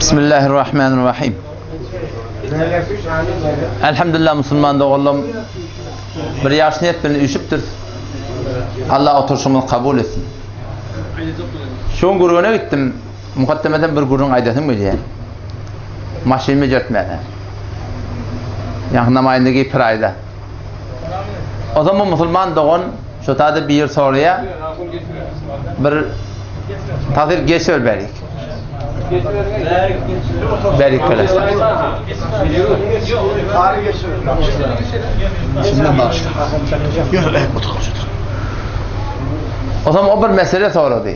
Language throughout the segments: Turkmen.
Bismillahirrahmanirrahim. Elhamdülillah musulman doganlarym bir ýaş niýet bilen üýşüpdiris. Allah oturşymyzy kabul etsin. Şu gün gürgene gitdim. Mukaddemeden bir gürrüň aýdasym gelýär. Maşyn bejertmäne. Ýaňky namaýynda giyip piraýda. O zaman musulman dogan şu tada bir soraýar. Bir tazyr geçer berik. Berik böyle. Şimdiden bağışla. Yürü be, otur otur. O zaman o bir mesele sorady.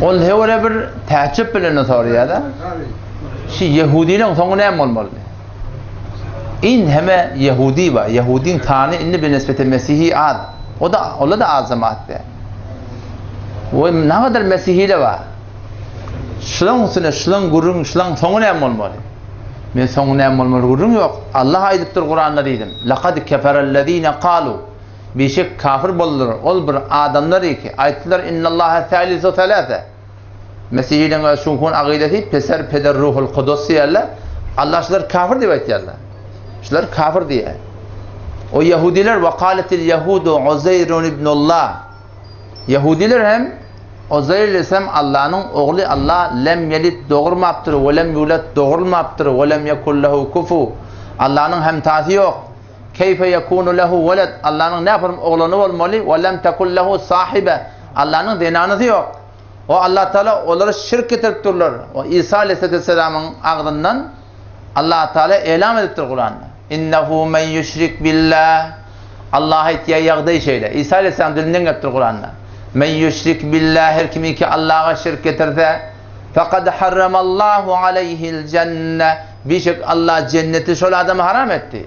Ol hewre bir täjjüp bilen soraýar da. Şu Ýehudileriň soňy näme bolmaly? In heme Ýehudi bar. Ýehudiň sany indi bir nisbete Mesihi az. O da ola da az jemaat be. We nägadar Mesihile bar. Şulaň üstüne şulaň gürrüň, şulaň soňy näme bolmaly? Men soňy näme bolmaly gürrüň ýok. Allah aýdypdyr Kuranda diýdim. Laqad keferellezine kalu. Bişek kafir boldular. Ol bir adamlar ki, aýtdylar innallaha salisu salasa. Mesihiliň öz şuhun agydasy Peser, Peder, Ruhul Kudus diýerler. Allah şular kafir diýip aýtýarlar. Şular kafir diýýär. O ýehudiler we kaletil ýehudu Uzeýrun ibnullah. Ýehudiler hem Uzeýr aleyhisselam Allanyň ogly Allah lem ýelid dogurmapdyr we lem ýulad dogrulmapdyr we lem ýekun lehu kufu. Allanyň hemtasy ýok. Keýfe ýekunu lehu weled Allanyň näpürüm oglany bolmaly we lem tekun lehu sahibe. Allanyň zenanysy ýok. O Allah Taala olara şirk getirip durlar. O Isa aleyhisselamyň agzyndan Allah Taala elam edipdir Kuranda. Innehu men ýüşrik billah. Allah aýtýar ýagdaý şeýle. Isa aleyhisselam dilinden gelipdir Kuranda. Men ýüşrik billah her kim ki Allaha şirk getirse fekad harramallahu aleyhil jenne. Bişek Allah cenneti şol adama haram etdi.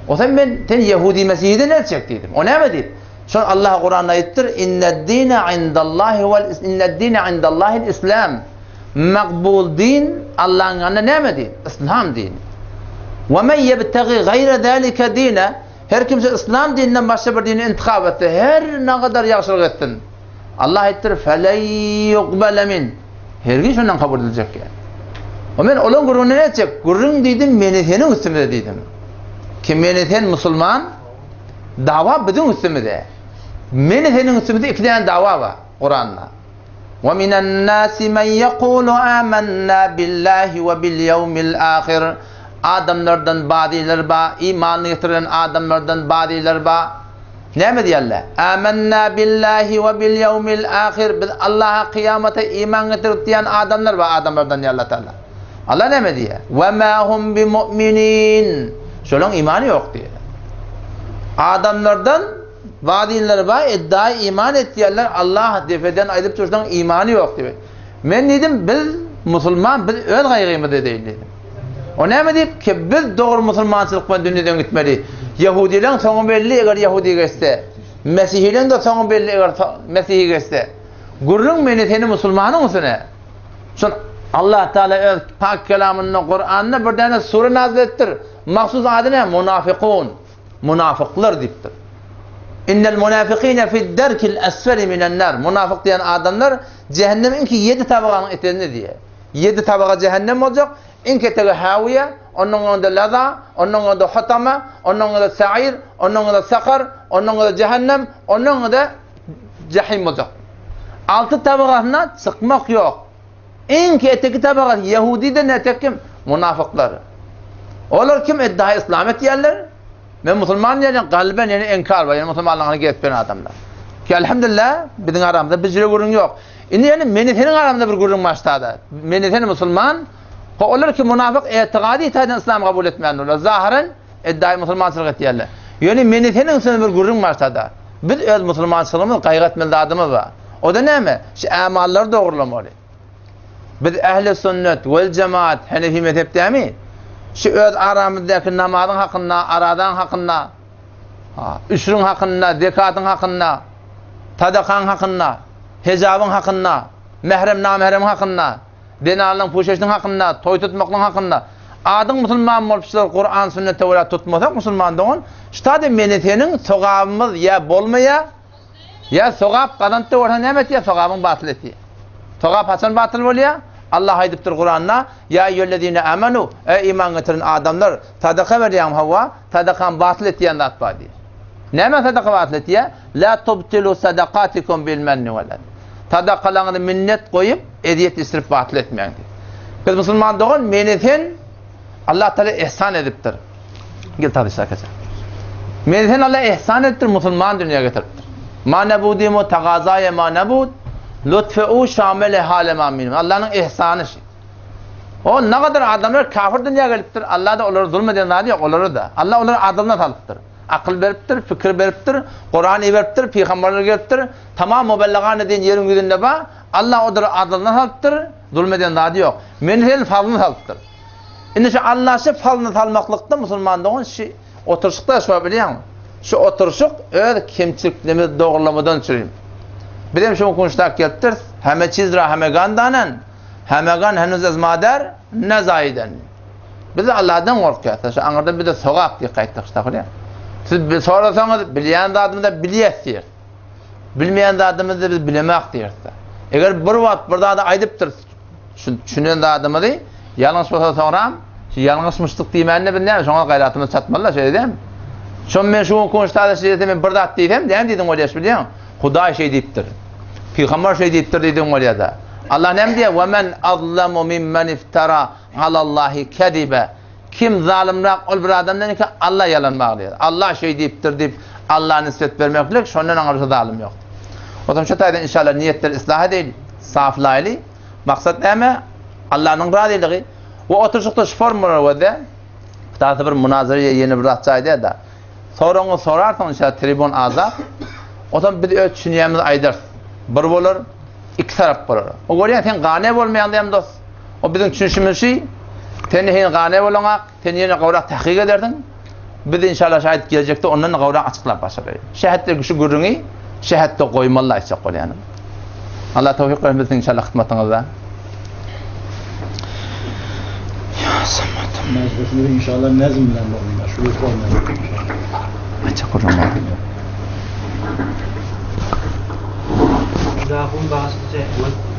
O sen men sen Yehudi Mesihiden el çek diýdim. O näme diýip? Şol Allah Kuranda aýtdyr, "Inned-dine indallahi wal inned-dine indallahil islam." Makbul din Allahyň ýanynda näme din? Islam dini. We men ýebtegi gaýra zalika dine, her kimse islam dininden başga bir dini intihap etse, her nagadar ýagşylyk etsin. Allah aýtdyr, "Felen yuqbala min." Hergiz şondan kabul ediljek ýa. O men olaň gürrüňini ne etjek? Gürrüň diýdim, meni seniň üstümize diýdim. Kim meni sen musulman? Dawa biziň üstümize. Meni seniň üstümizde iki däne dawa bar Kuranda. Wa minan nasi men yekulu amanna billahi we bil ýewmil ahir. Adamlardan bazylar bar, iman getiren adamlardan bazylar bar. Näme diýerler? Amanna billahi we bil ýewmil ahir. Biz Allaha kyýamata iman getirdik diýen adamlar bar adamlardan diýär Allah Taala. Allah näme diýýär? We ma hum bimu'minin. Şolaryň imany ýok diýýär. Adamlardan bazylary bar, iddia iman etýärler, Allah depeden aýdyp dursaň imany ýok diýip. Men diýdim, biz musulman, biz öz gaýgymyzy edeýin diýdim. O näme diýip ki, biz dogry musulmançylyk bilen dünýeden gitmeli. Ýehudileň soňy belli eger ýehudi geçse. Mesihileň de soňy belli eger mesihi geçse. Gürrüň meni seni musulmanyň üstüne. Şol Allah Taala öz pak kelamynda Kur'anda bir däne sure nazil etdir. Mahsus ady näme? Munafikun. Munafyklar diýipdir. Innel munafikine fid-derkil esfeli minen-nar. Munafyk diýen adamlar cehennemiň iňki 7 tabaganyň eteginde diýýär. 7 tabaga cehennem boljak. Iň ketegi Hawiýe, ondan öňde Laza, ondan öňde Hutama, ondan öňde Sa'ir, ondan öňde Sakar, ondan öňde Cehennem, ondan öňde Jahim boljak. Alty tabagasyna çykmak ýok. Iň eteki tabagasy Ýehudiden etek kim? Munafyklar. Olar kim iddia islam etýärler? Men musulman diýýän, galben ýene inkar bar, ýene musulmanlygyny gezip ýören adamlar. Ki elhamdülillah biziň aramyzda bir jüre gürrüň ýok. Indi ýene meni seniň aramyzda bir gürrüň başlady. Meni sen musulman, olar ki munafyk etigady taýdan islam kabul etmändirler. Zahyran Iddiaýy musulmançylyk etýärler. Ýöne meni seniň üçin bir gürrüň başlada. Biz öz musulmançylygymyz gaýgy etmeli zadymyz bar. O-da näme? Şu ämallary dogrulamaly. Biz ähli sünnet wel jemaat henefi mezhep dämi? Şu öz aramyzdaky namazyň hakynda, arazaň hakynda, üşrüň hakynda, zekatyň hakynda, sadakaň hakynda, hejabyň hakynda, mährem namähremiň hakynda, Zenanlaryň puşeşiniň hakynda, toý tutmaklygyň hakynda. Adyň musulman bolup şular Kuran sünnete görä tutmasak musulman dogan, şutada meni seniň sogabymyz ýa bolmaýa, ýa sogap gazanyp da bolsa näme etýä sogabyň batyl etýä. Sogap haçan batyl bolýa? Allah aýdypdyr Kuranda, Ýa eýýühellezine amanu, eý iman getiren adamlar, sadaka berýäňmi hawa, sadakany batyl etýän zat bar diýýär. Näme sadaka batyl etýär? La tubtilu sadakatikum bil menni wal eza. Sadakalaryňyzy minnet goýup, ezýet içirip batyl etmäň diýýär. Biz musulman dogan, meni sen Allah Taala ihsan edipdir. Gel taryşa kaça. Meni sen Allah ihsan edipdir, musulman dünýä getiripdir. Ma nebudimu tagazaye ma nebud, lutfeu şamele hale ma min. Allah'ın ihsanı şi. O ne kadar adamlar kafir dünýä gelipdir, Allah da olara zulm eden zady ýok, olara da. Allah olary adylyna salypdyr. Akyl beripdir, fikir beripdir, Kuran iberipdir, pygamberler gelipdir. Tamam mubellagan diýen ýeriň ýüzünde bar. Allah olary adylyna salypdyr, zulm eden zady ýok. Meni sen fazlyna salypdyr. Indi şu Allah şu fazlyna salmaklykda musulman dogan şu oturşykda şu bilýäňmi? Şu oturşyk öz kemçiliklerimizi dogrulamadan çürim. Bizem şu kunştak gelipdiris. Heme çizra heme gandanan. Hemegan henuz ez mader ne zaiden. Biz Allah'dan gorkýarys. Şu aňyrda bize sogap diýip gaýtdyk şta bolýar. Siz bir sorasaňyz bilýän zadymyzy bilýäs diýer. Bilmeýän zadymyzy biz bilemek diýeris. Eger bir wagt bir zady aýdypdyr, düşünen zadymyzy ýalňyş bolsa soňram şu ýalňyşmyşdyk diýmände biz näme şoňa gaýratymyz çatmaly şeýle dämi? Şon men şu gün konuşda şeýle men bir zat diýsem, näme diýdiň bolýar bilýäň? Hudaý şeý diýipdir. Pygamber şeý diýipdir diýdiň bolýar-da. Allah näme diýýär? Ve men azlamu mimmen iftara alallahi kezibe. Kim zalymrak ol bir adamdan ki Allah ýalan baglaýar. Allah şeý diýipdir diýip Allaha nisbet bermeklik şondan aňyrsy zalym ýok. O zaman şu taýdan inşallah niýetleri yslah edeýli, saflaýly. Maksat näme? Allah'yň razylygy. We oturşykda şu formular wede. Taýda bir munazara ýene bir zat aýdýar-da. Soragyňy sorarsyň inşallah tribun azat. O zaman biz öz düşünýämizi aýdarys. Bir bolar, iki tarap bolar. O görýän sen gane bolmaýan diýem dost. O biziň düşünişimiz şi. Sen hen gane bolaňak, sen ýene gowrak tahkik edersiň. Biz inşallah şaýt geljekde ondan da gowrak açyklap başarayly. Şähetde şu gürrüňi şähetde goýmaly aýtjak bolýanym. Allah towfik bersin biziň inşallah hyzmatyňyzda. Ya Samat. Meclisimizi inşallah nezm bilen bolmaly. Şu olmaly. Aýtjak gürrüň bar. Zahun bagşyça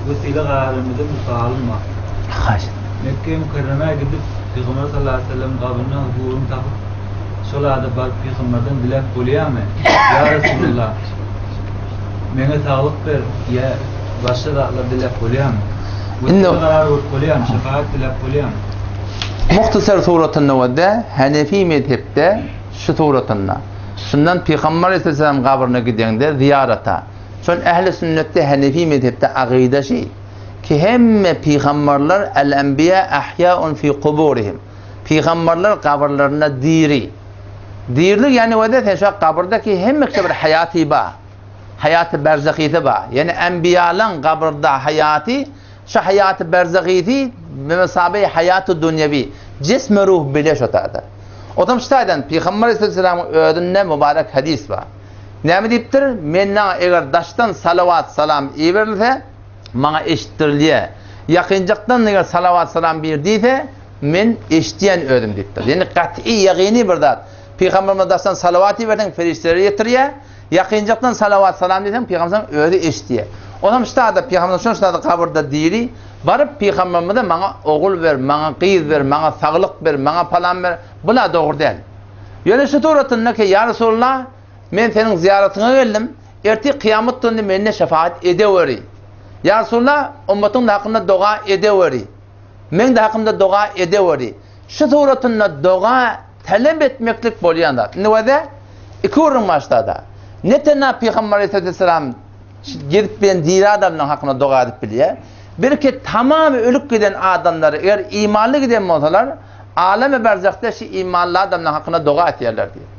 wesile gararymyza mysalym bar. Haýsy? Mekge Mükerremä gidip, Pygamber sallallahu aleýhi we sellem gabrynda huzuryny tapyp, şol ada baryp pygamberden diläp bolýarmy? Ýa Resulallah! Meňe saglyk ber ýa başga zatlar diläp bolýarmy? Wesile garar bolup bolýarmy? Şefagat diläp bolýarmy? Muhtasar suratynda we Hanefi mezhepde şu suratynda. Şundan Pygamber aleyhisselam gabryna gideňde zyýarata. Şol ähli sünnetde Hanefi mezhepde agyda şi ki hemme pygamberler el-enbiýa ahýaun fi kuburihim. Pygamberler gabyrlarynda diri. Dirilik ýani wede sen şu gabyrdaki hemme kişi bir haýaty ba. Haýaty berzahysy ba. Ýani enbiýalaň gabyrda haýaty şu haýaty berzahysy mesabe haýaty dünýewi. Jism ruh bile şo taýda. Otam şu taýdan Pygamber aleyhisselamyň özünde mübarek hadis bar. Näme diýipdir? Menden eger daşdan salawat salam iberilse, maňa eşitdirilýär. Ýakynjakdan eger salawat salam bir diýse, men eşidýän özüm diýipdir. Ýani gaty ýagyny bir zat. Pygamberimiz daşdan salawat iberseň perişdelere ýetirýär. Ýakynjakdan salawat salam diýseň pygamberimiz özi eşidýär. Onam ştada pygamberimiz şon ştada gabyrda diri baryp pygamberimize maňa ogul ber, maňa gyz ber, maňa saglyk ber, maňa palan ber. Bula dogry däl. Ýöne şu suratynda ki ýa Resulallah men seniň zyýaratyňa geldim, ertir kyýamat gününde mende şefaat edeweri. Ýa Resulallah ummatyň hakynda doga edeweri. Meň de hakymda doga edeweri. Şu suratynda doga talep etmeklik bolýan zat. Indi weze iki gürrüň başlada. Ne tena Pygamber aleyhisselam gezip bilen diri adamlaryň hakynda doga edip bilýär. Belki tamamy ölüp giden adamlary eger imanly giden bolsalar, alemi berzahda şu imanly adamlaryň hakynda doga etýärler diýip.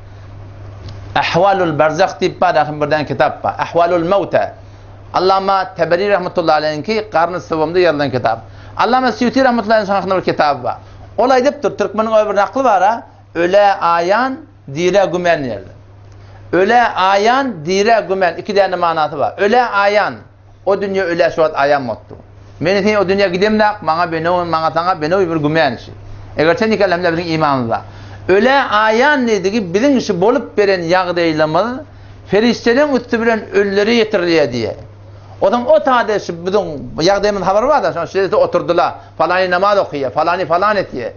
Ahwalul berzah diýip bar, ahim birden kitap bar. Ahwalul mauta. Allama Teberi rahmetullahi aleyhinki Garny Sıvımda ýazylan kitap. Allama Sýuti rahmetullahi aleyhin hakynda bir kitaby bar. Ol aýdypdyr, türkmeniň öý bir nakly bar ha, ölä aýan, dirä gümen diýerler. Ölä aýan, dirä gümen iki däne manasy bar. Ölä aýan, o dünýe ölä şu wagt aýan bolupdyr. Men sen o dünýä gidemdak, maňa benow, maňa saňa benow bir gümen işi. Eger sen elhamdülillah biziň imanymyz bar. Ölä aýan diýdigi biziň işi bolup beren ýagdaýlarymyz Perişdeleň üsti bilen ölülere ýetirilýär diýýär. Ozaň o tade şu biziň ýagdaýymyz habar bar-da, şoň şeýle oturdylar, falany namaz okaýar, falany falan etýär.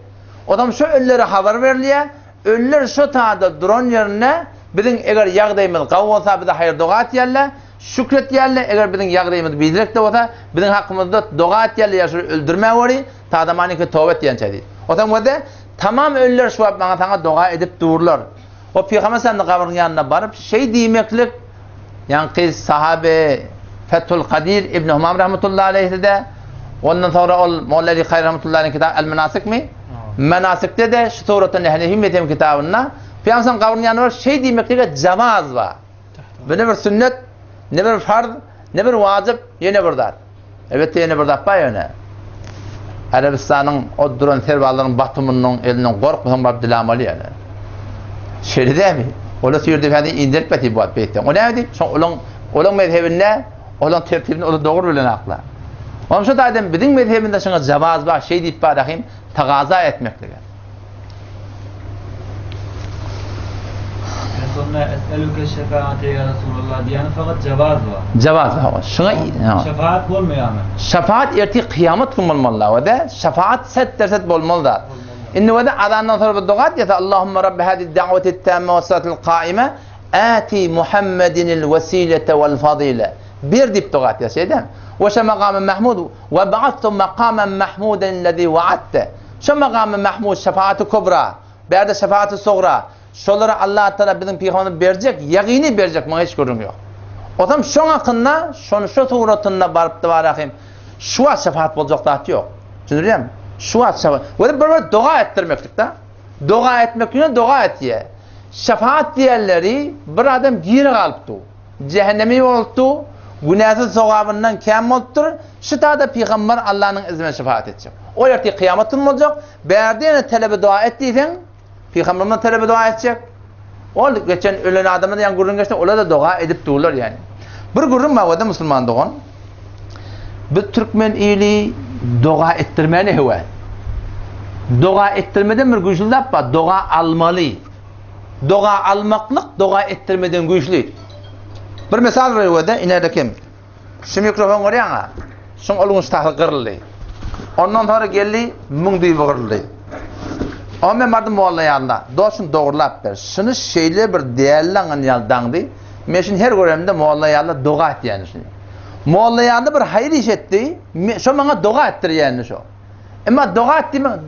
Ozaň şu öllere habar berilýär, öller şo tada duran ýerinde biziň eger ýagdaýymyz gawy bolsa bize haýyr doga etýärler, şükür etýärler, eger biziň ýagdaýymyz biderek-de bolsa, biziň hakymyzda doga etýärler ýa şuny öldürmäweri, tadamanyňky toba etýänçä diýip. Ozaň wede tamam öller şu wagt maňa saňa doga edip durlar. O Pygamber sallallahu gabrynyň ýanyna baryp şeý diýmeklik ýaňky sahabe Fethul Kadir Ibn Humam rahmetullahi aleyhi-de ondan soňra ol Molla Ali Kaýry rahmetullahi aleyhi kitab El Menasikmi? Menasikde de şu suratda Nehnefi mezhebi kitabynda Pygamber sallallahu gabrynyň ýanyna baryp şeý diýmeklige jawaz bar. Bu ne bir sünnet, ne bir farz, ne bir wajyp, ýene bir zat. Elbetde ýene bir zat bar ýöne. Arabistanyň o duran serbazlaryň batumynyň elinden gorkmasaň baryp dilamaly ýöne. Şeýle dämi? Ola süýrdi efendi indirip beti bu wagt beýtseň. O näme diýip? Şoň olaň olaň mezhebinde, olaň tertibini ola dogry bilen akla. Onuň şu taýdan biziň mezhebimizde şoňa jawaz bar, şeý diýip bar ahim tagaza etmeklige. Sonda es'eluke şefaate ya Resulallah diýeni fakat jawaz bar. Jawaz bar. Şuňa şefaat bolmaýarmy? Şefaat ertir kyýamat gün bolmaly we de şefaat set derset bolmaly zat. Indi we de azandan soňra bir doga diýse Allahumma rabbi hadi da'wati tamma we salatul qaima ati Muhammedinil wesilete wal fadile. Bir diýip doga diýse şeýdem. We şe makamy mahmud we ba'attu makaman mahmuden lezi wa'atte. Şo makamy mahmud şefaaty kubra, bärde şefaaty sugra, şolary Allah Tagala biziň pygamberimize berjek, ýagyny berjek muňa hiç gürrüň ýok. Otam şoň hakynda şony şo suratynda barypdy barahym şu wagt şefaat boljak zat ýok. Düşündirýärmi? Şu wagt şefaat. We bir bir doga etdirmeklik da. Doga etmekligine doga etýär. Şefaat diýenleri bir adam gire galypdy. Jähennemi bolupdy, günäsi sogabyndan kän bolupdyr, şu tada pygamber Allanyň izni bilen şefaat etjek. Ol ertir kyýamat güni boljak, bärde ýene talebe doga et diýseň, pygamberimiz talebe doga etjek. Ol geçen ölen adamlar ýaňy gürrüň geçdi, olar-da doga edip durlar ýani. Bir gürrüň bar bolsa musulman dogan. Biz türkmen ili doga etdirmäne höwes. Doga etdirmeden bir güýçli zat bar, doga almaly. Doga almaklyk doga etdirmeden güýçli. Bir mysal berewede inerde kim? Şu mikrofon görýäňä? Şuň ol gün ştahy gyryldy. Ondan sonra geldi, müň düýbi gyryldy. Ondan men bardym molla ýanyna. Dost şuny dogrulap ber. Şuny şeýle bir däli daňan ýaly daňdy. Men şuny her görenimde molla ýaly doga etýän şuny. Molla ýaly bir haýyr iş etdi. Şo maňa doga etdirýän şo. Emma doga et diýme,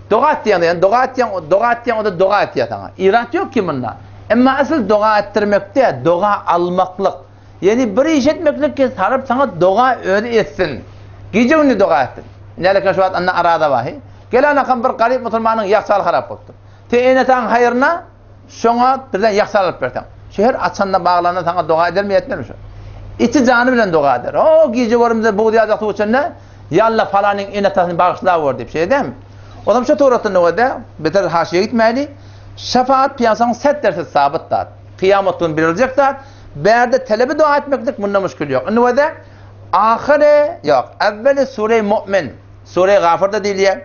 doga et diýende, ýani doga etýän, doga etýän o-da doga etýär saňa. Irat ýok ki munda. Emma asyl doga etdirmekde, doga almaklyk. Ýani bir iş etmeklik ki saryp saňa doga özi etsin. Gije-gündiz doga etsin. Nälekin şu wagt anna arada bar. Gel anakam bir garyp musulmanyň ýagşy harap bolupdyr. Sen ene-ataň haýryna Şoňa birden ýagşy alyp berseň. Şu her açanda baglanda saňa doga edermi etmezmi şu? Içi jany bilen doga eder. O gije görümde buz ýaljak suw içende Ýa Alla falanyň ene-atasyny bagyşlawor diýip şeý edämi? Onam şu suratda nöwede beter haşiýe gitmäli. Şefaat pyýasaň set dersiz sabyt zat. Kyýamat gün beriljek zat. Bärde telebi doga etmeklik munda muşkil ýok. Indi wede ahyry ýok. Äwweli sure Mu'min, sure Gafyrda diýilýär.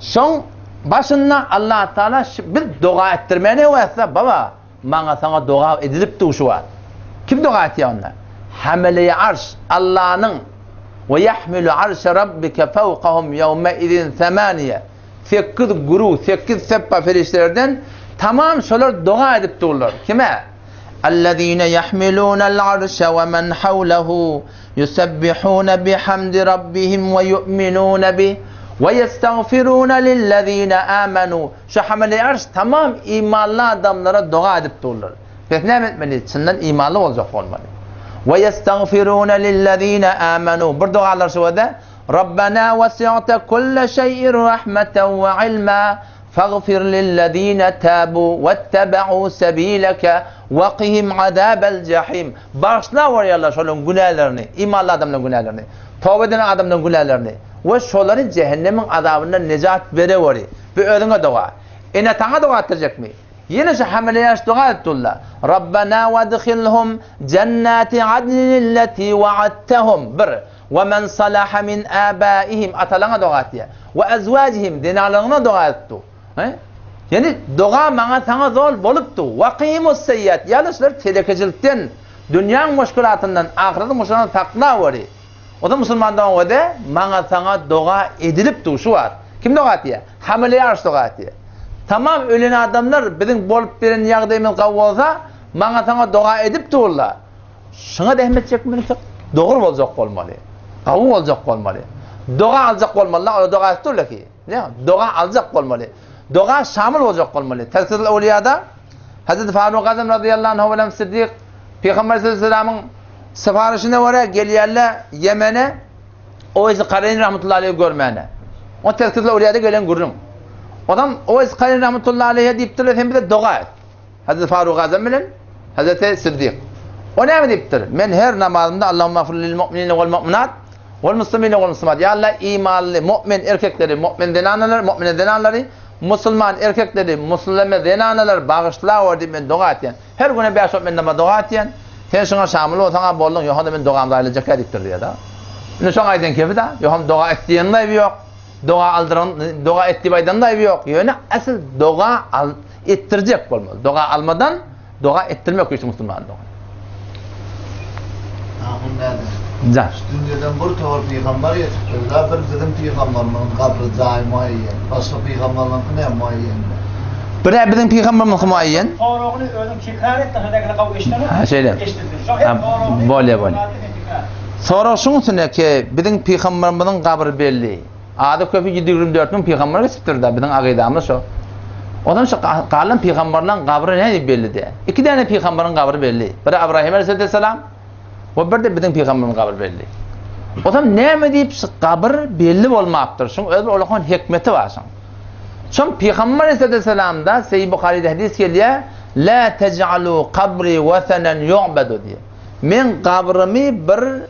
Şoň başynda Allah Taala biz doga etdirmäne wäsle baba maňa saňa doga edilipdi şu wagt. Kim doga etýär onda? Hameleýi arş Allanyň we ýahmilu arşa rabbike fawkahum ýewme izin semaniýe. Sekiz güruh, sekiz sepba perişdelerden tamam şolar doga edip durlar. Kime? Ellezine ýahmilunel arşa we men hawlehu Ýusebbihune bihamdi rabbihim we ýu'minune bih we ýestagfirune lillezine amenu. Şu hamele arş tamam imanly adamlara doga edip durlar. Pes näme etmeli? Çyndan imanly boljak bolmaly. We ýestagfirune lillezine amenu. Bir dogalar şu wada Rabbena wesi'te kulle şeý'in rahmeten we ilma Fagfir lillezine tabu wettebe'u sebileke wekihim azabel jahim. Bagyşla bolýarlar şolaryň günälerini, imanly adamlaryň günälerini, toba eden adamlaryň günälerini we şolary jähennemiň azabyndan nejat bereweri. Bu özüňe doga. Ene-ataňa doga etdirjekmi? Ýene şu hamile ýaş doga edip durlar. Rabbena wedhilhum jennati adninilleti wa'adtahum. Bir. We men salaha min abaihim atalaňa doga etýär. We azwajihim zenalaryňa doga edip dur. He? Ýani doga maňa saňa zol bolupdy. Waqimus seýýat ýaly şular telekeçilikden. Dünýäň muşkulatyndan, ahyretiň muşkulatyndan saklaweri. O-da musulman dogan wede, maňa saňa doga edilip dur şu wagt. Kim doga etýär? Hamile ýaryş doga etýär. Tamam ölen adamlar biziň bolup beren ýagdaýymyz gawy bolsa, maňa saňa doga edip durlar. Şuňa zähmet çekmeli, dogry boljak bolmaly. Gawy boljak bolmaly. Doga aljak bolmaly, olar doga edip durlar ki. Ne? Doga aljak bolmaly. Doga şamyl boljak bolmaly. Tezkirul Awliýada Hazreti Faruk Azam razyýallahu anhu bilen Siddik Pygamber sallallahu aleyhi ve sellem'iň sifarişine görä gelýärler Ýemene Oweýs Kareýn rahmetullahi aleyhi görmäne. O Tezkirul Awliýada gelen gürrüň. Onam Oweýs Kareýn rahmetullahi aleyhi diýipdirler, sen bize doga et. Hazreti Faruk Azam bilen Hazreti Siddik. O näme diýipdir? Men her namazymda Allahumma gfir lil mu'minine wal mu'minat wal muslimine wal muslimat. Ya Allah imanly mu'min erkekleri, mu'min zenanalary, mu'mine zenanlary, musulman erkekleri, muslime zenanalar bagyşla diýip men doga etýän. Her güne 5 wagt men namaz doga etýän. Sen şuňa şamyl bolsaň-a bolduň, ýogsam men dogamda aýlajak diýipdir diýýär-de. Indi şoň aýdan kefi-de, ýogsam doga et diýeniň aýby ýok. Doga aldyran, doga et diýip aýdanyň aýby ýok. Ýöne asyl doga al etdirjek bolmaly. Doga almadan doga etdirmek üçin musulman doga. Ahun näde? Jan. Şu dünýeden bir towar pygambar ýetipdir. Da bir biziň pygambarymyzyň gabry jaýy muaýýen. Başga pygambarlaryňky näme muaýýen? Bir-ä biziň pygambarymyzky muaýýen. Soragyny özüň tekrar et, daşardakylar gawy eşidenok. Ha, şeýle. Eşidilsin. Şo hep soragyny. Bolýa, bolýa. Sorag şuň üstüne ki, biziň pygambarymyzyň gabry belli. Ady köpi 124 müň pygambar geçipdir-da, biziň akydamyz şo. Ondan şu galan pygambarlaryň gabry nädip belli diýä. Iki däne pygambaryň gabry belli. Biri Ibrahim aleyhisselam we bir de biziň pygambarymyzyň gabry belli. Ondan näme diýip şu gabyr belli bolmapdyr? Şuň öz bir ulakan hikmeti bar şuň. Şoň pygambar aleyhisselamda Sahih Buharyda hadis gelýär, La tej'alu kabri wasanan yu'badu diýip. Men gabrymy bir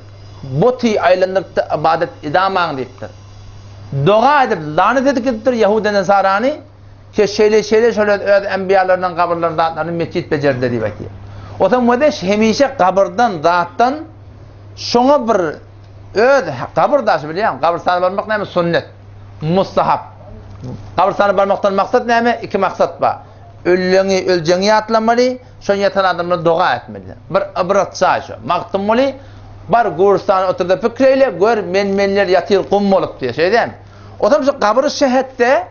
buty aýlandyryp-da ybadat edamaň diýipdir. Doga edip, lanet edip gidipdir Ýahuda Nesarany, ki şeýle-şeýle şol öz öz enbiýalarynyň gabyrlaryny zatlaryny mesjit bejerdiler diýip aýtýar. Otam wedeş hemişe gabyrdan, zatdan şoňa bir öz gabyr daşy bilýäň, gabrystana barmak näme sünnet, mustahap. Gabrystana barmakdan maksat näme? Iki maksat bar. Ölleňi, öljeňi ýatlamaly, Şol ýatan adamlar doga etmeli. Bir ybrat jaý şo. Magtymguly bar gurstana oturda pikir eýle, gör men-menler ýatyr gum bolup diýýär. Şeý dämi? Otam şu gabyr şähetde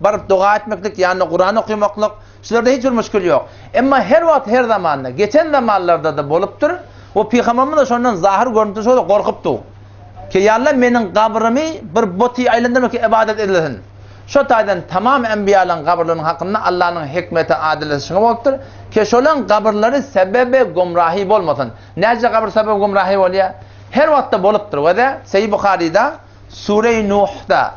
baryp doga etmeklik, ýanynda Kuran okymaklyk, şularda hiç bir müşkil ýok. Emma her wagt, her zamanda, geçen zamanlarda-da bolupdyr we Pygamberimiz-de şondan zahyr görnüpdir, şo-da gorkupdy. Ki ýa Allah meniň gabrymy bir buty aýlandyrma ki ybadat edilsin. Şo taýdan tamam enbiýalaryň gabyrlarynyň hakynda Allanyň hikmeti adileti şuňa bolupdyr, ki şolaň gabyrlary sebebe gumrahy bolmasyn. Näce gabyr sebebe gumrahy bolýar? Her wagtda bolupdyr we-de Sahih Buharyda Sure-i Nuhda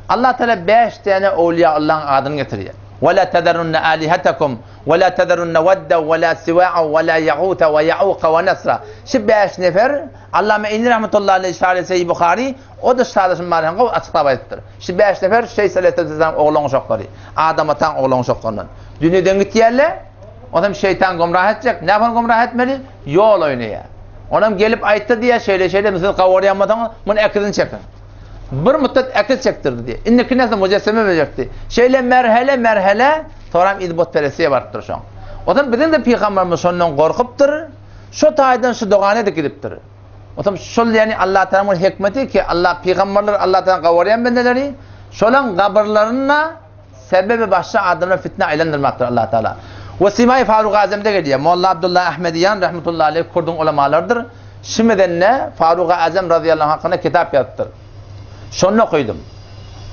Allah Teala bäş däne owliýa Allaň adyny getirýär. Ve la tezerunne alihatakum ve la tezerunne vedde ve la siwa'a ve la yagutha ve yauka ve nesra. Şu bäş nefer Allame Eýni rahmetullahi aleyh şarhy Sahih Buhary o-da şadyşym bar hem gowy açyklap aýdypdyr. Şu bäş nefer Şeýs aleýhissalam oglan uşaklary. Adam ataň oglan uşaklaryndan. Dünýeden gitýärler. Onam şeýtan gumrah etjek. Näme gumrah etmeli? Ýol oýnaýar. Onam gelip aýtdy diýýär, şeýle-şeýle siz gawarýan bolsaňyz, muny ekizini çekiň. Bir muddat ekiz çekdirdi diýýär. Indiki nesle mujesseme bejertdi. Şeýle merhele-merhele soram yzy butperestliğe barypdyr şoň. Onam biziň de pygamberimiz şondan gorkupdyr. Şo taýdan şu dogany edip gidipdir. Otam şol ýani Allah Taalanyň bir hikmeti ki Allah pygamberler Allah Taalanyň gawarýan bendeleri şolaň gabyrlaryna sebebi başga adamlar fitne aýlandyrmakdyr Allah Taala. We Simaý Faruk Azemde gelýär. Molla Abdullah Ahmediýan rahmetullahi aleyh kurduň ulamalarydyr. Şimidende Faruk Azem razyýallahu anh hakynda kitap ýazypdyr. Şonda okydym.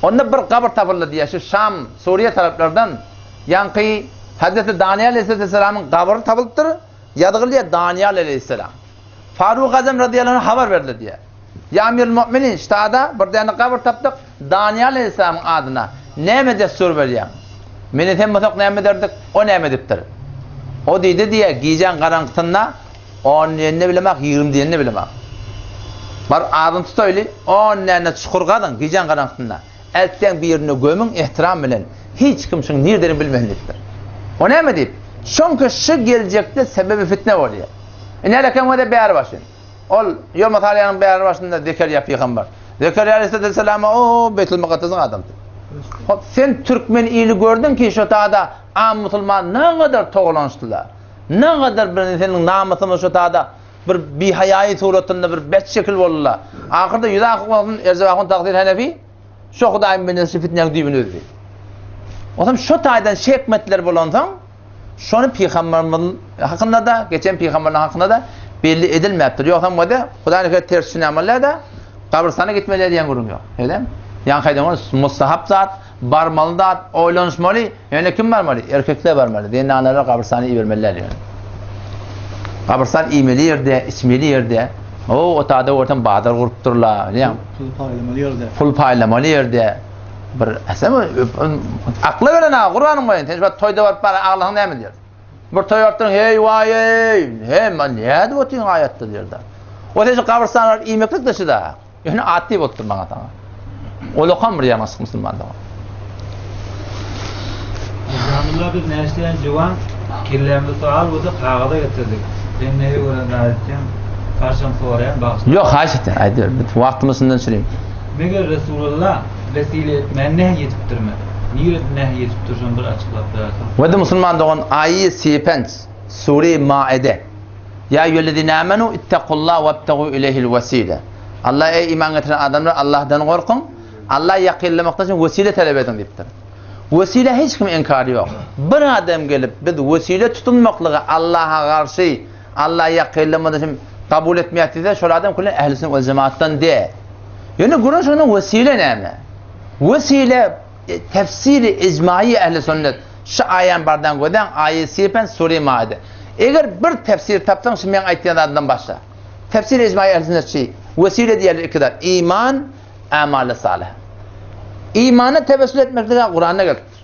Onda bir gabyr tapyldy diýýär. Şu Şam, Suriýa taraplardan ýaňky Hazreti Daniýal aleyhisselamyň gabyry tapylypdyr. Ýazgylýar Daniýal aleyhisselam. Faruk Azam razyýallahu anh habar berildi diýýär. Ýa Amirul Mu'minin, ştada bir däne gabyr tapdyk, Daniýal aleyhisselamyň adyna näme dessur berýäň? Meni sen bolsak näme ederdik, o näme edipdir? O diýdi diýýär, gijäň garaňkysynda on diýenini bilemak, 20 diýenini bilemak. Bar adyny tutaýly, on däne çukur gazyň gijäň garaňkysynda. Eltseň birini gömüň ehtiram bilen, hiç kim şuň nirdedigini bilmesin diýipdir. O näme diýip? Şoňki şu geljekde sebebi fitne bolýar. Ine äleken wede bäri başyn. Ol Ýoma Salyanyň bäri başynda Zekerýa pygamber. Zekerýa aleyhisselam o Beýtul Mukaddesiň adamsy. Hop sen türkmen ili gördüň ki şo tada am musulman nägadar togalanyşdylar. Nägadar bir seniň namysyňy şo tada. Bir bihaýaýy suratynda bir bet şekil boldular. Ahyrda ýüze akyp bolsun Erjep ahun Tagsyr Henefi şo Hudaýyň bendesi şu fitnäň düýbüni üzdi. Otam şo taýdan şehmetler bolansoň şony pygamberimiz hakynda-da, geçen pygamberler hakynda-da belli edilmäpdir. Ýogsam wede Hudaýyň her ters düşünämeli-de gabrystana gitmeli diýen gürrüň ýok. Şeýdem? Ýaňky aýdan ol mustahap zat, barmaly zat, oýlanyşmaly. Ýöne kim barmaly? Erkekler barmaly. Zenanlara gabrystana ibermeli däl ýöne. Gabrystan iýmeli ýerde, içmeli ýerde. O, otada görseň bazar gurupdyrlar, bilýäň. Pul paýlamaly ýerde. Pul paýlamaly ýerde. Bir sen akla gelen ha, Kuranyň boýun. Sen şu toýda baryp bara aglasaň näme diýer? Bir toý baryp hey waý ey, he man nädip otyň aýatda diýer-de. O sen şu gabrystana baryp iýmeklik de şuda. Ýöne at diýip otur maňa saňa. Olakam bir ýalňyşlyk musulmanda. Elhamdulillah biz näçe juwan kellämizi sal bolsa kagaza getirdik. Sen neye göre zat etýäň? Garşam soraýan bagyşla. Ýok haýyş etýän aýdyber. Biz wagtymyz şundan süreyim. Meger Resulullah wesile etmän näh ýetipdirmi? Nirede näh ýetipdir şony bir açyklap berersiň. Wede musulman dogan aýy sepenç sure Maide. Ýa eýýühellezine amenu ittakullaha webtegu ileyhil wesile. Allah eý iman getiren adamlar Allahdan gorkuň, Alla ýakynlamakdan üçin wesile talap ediň diýipdir. Wesile hiç kimiň inkary ýok. Bir adam gelip biz wesile tutunmaklygy Allaha garşy, Alla ýakynlamadan üçin kabul etmeýär diýse, şol adam külen ähli sünnet we jemaatdan däl. Ýöne gürrüň şonda wesile näme? Wesile tefsiri ijmaýy ähli sünnet şu aýan bardan gözäň aýy sipen sure maide. Eger bir tefsir tapsaň şu meň aýtýan zadymdan başla. Tefsir ijmaýy ähli sünnet şi. Wesile diýerler iki zat. Iman, amaly salyh. Imana tewessül etmeklik Kuranda gelipdir.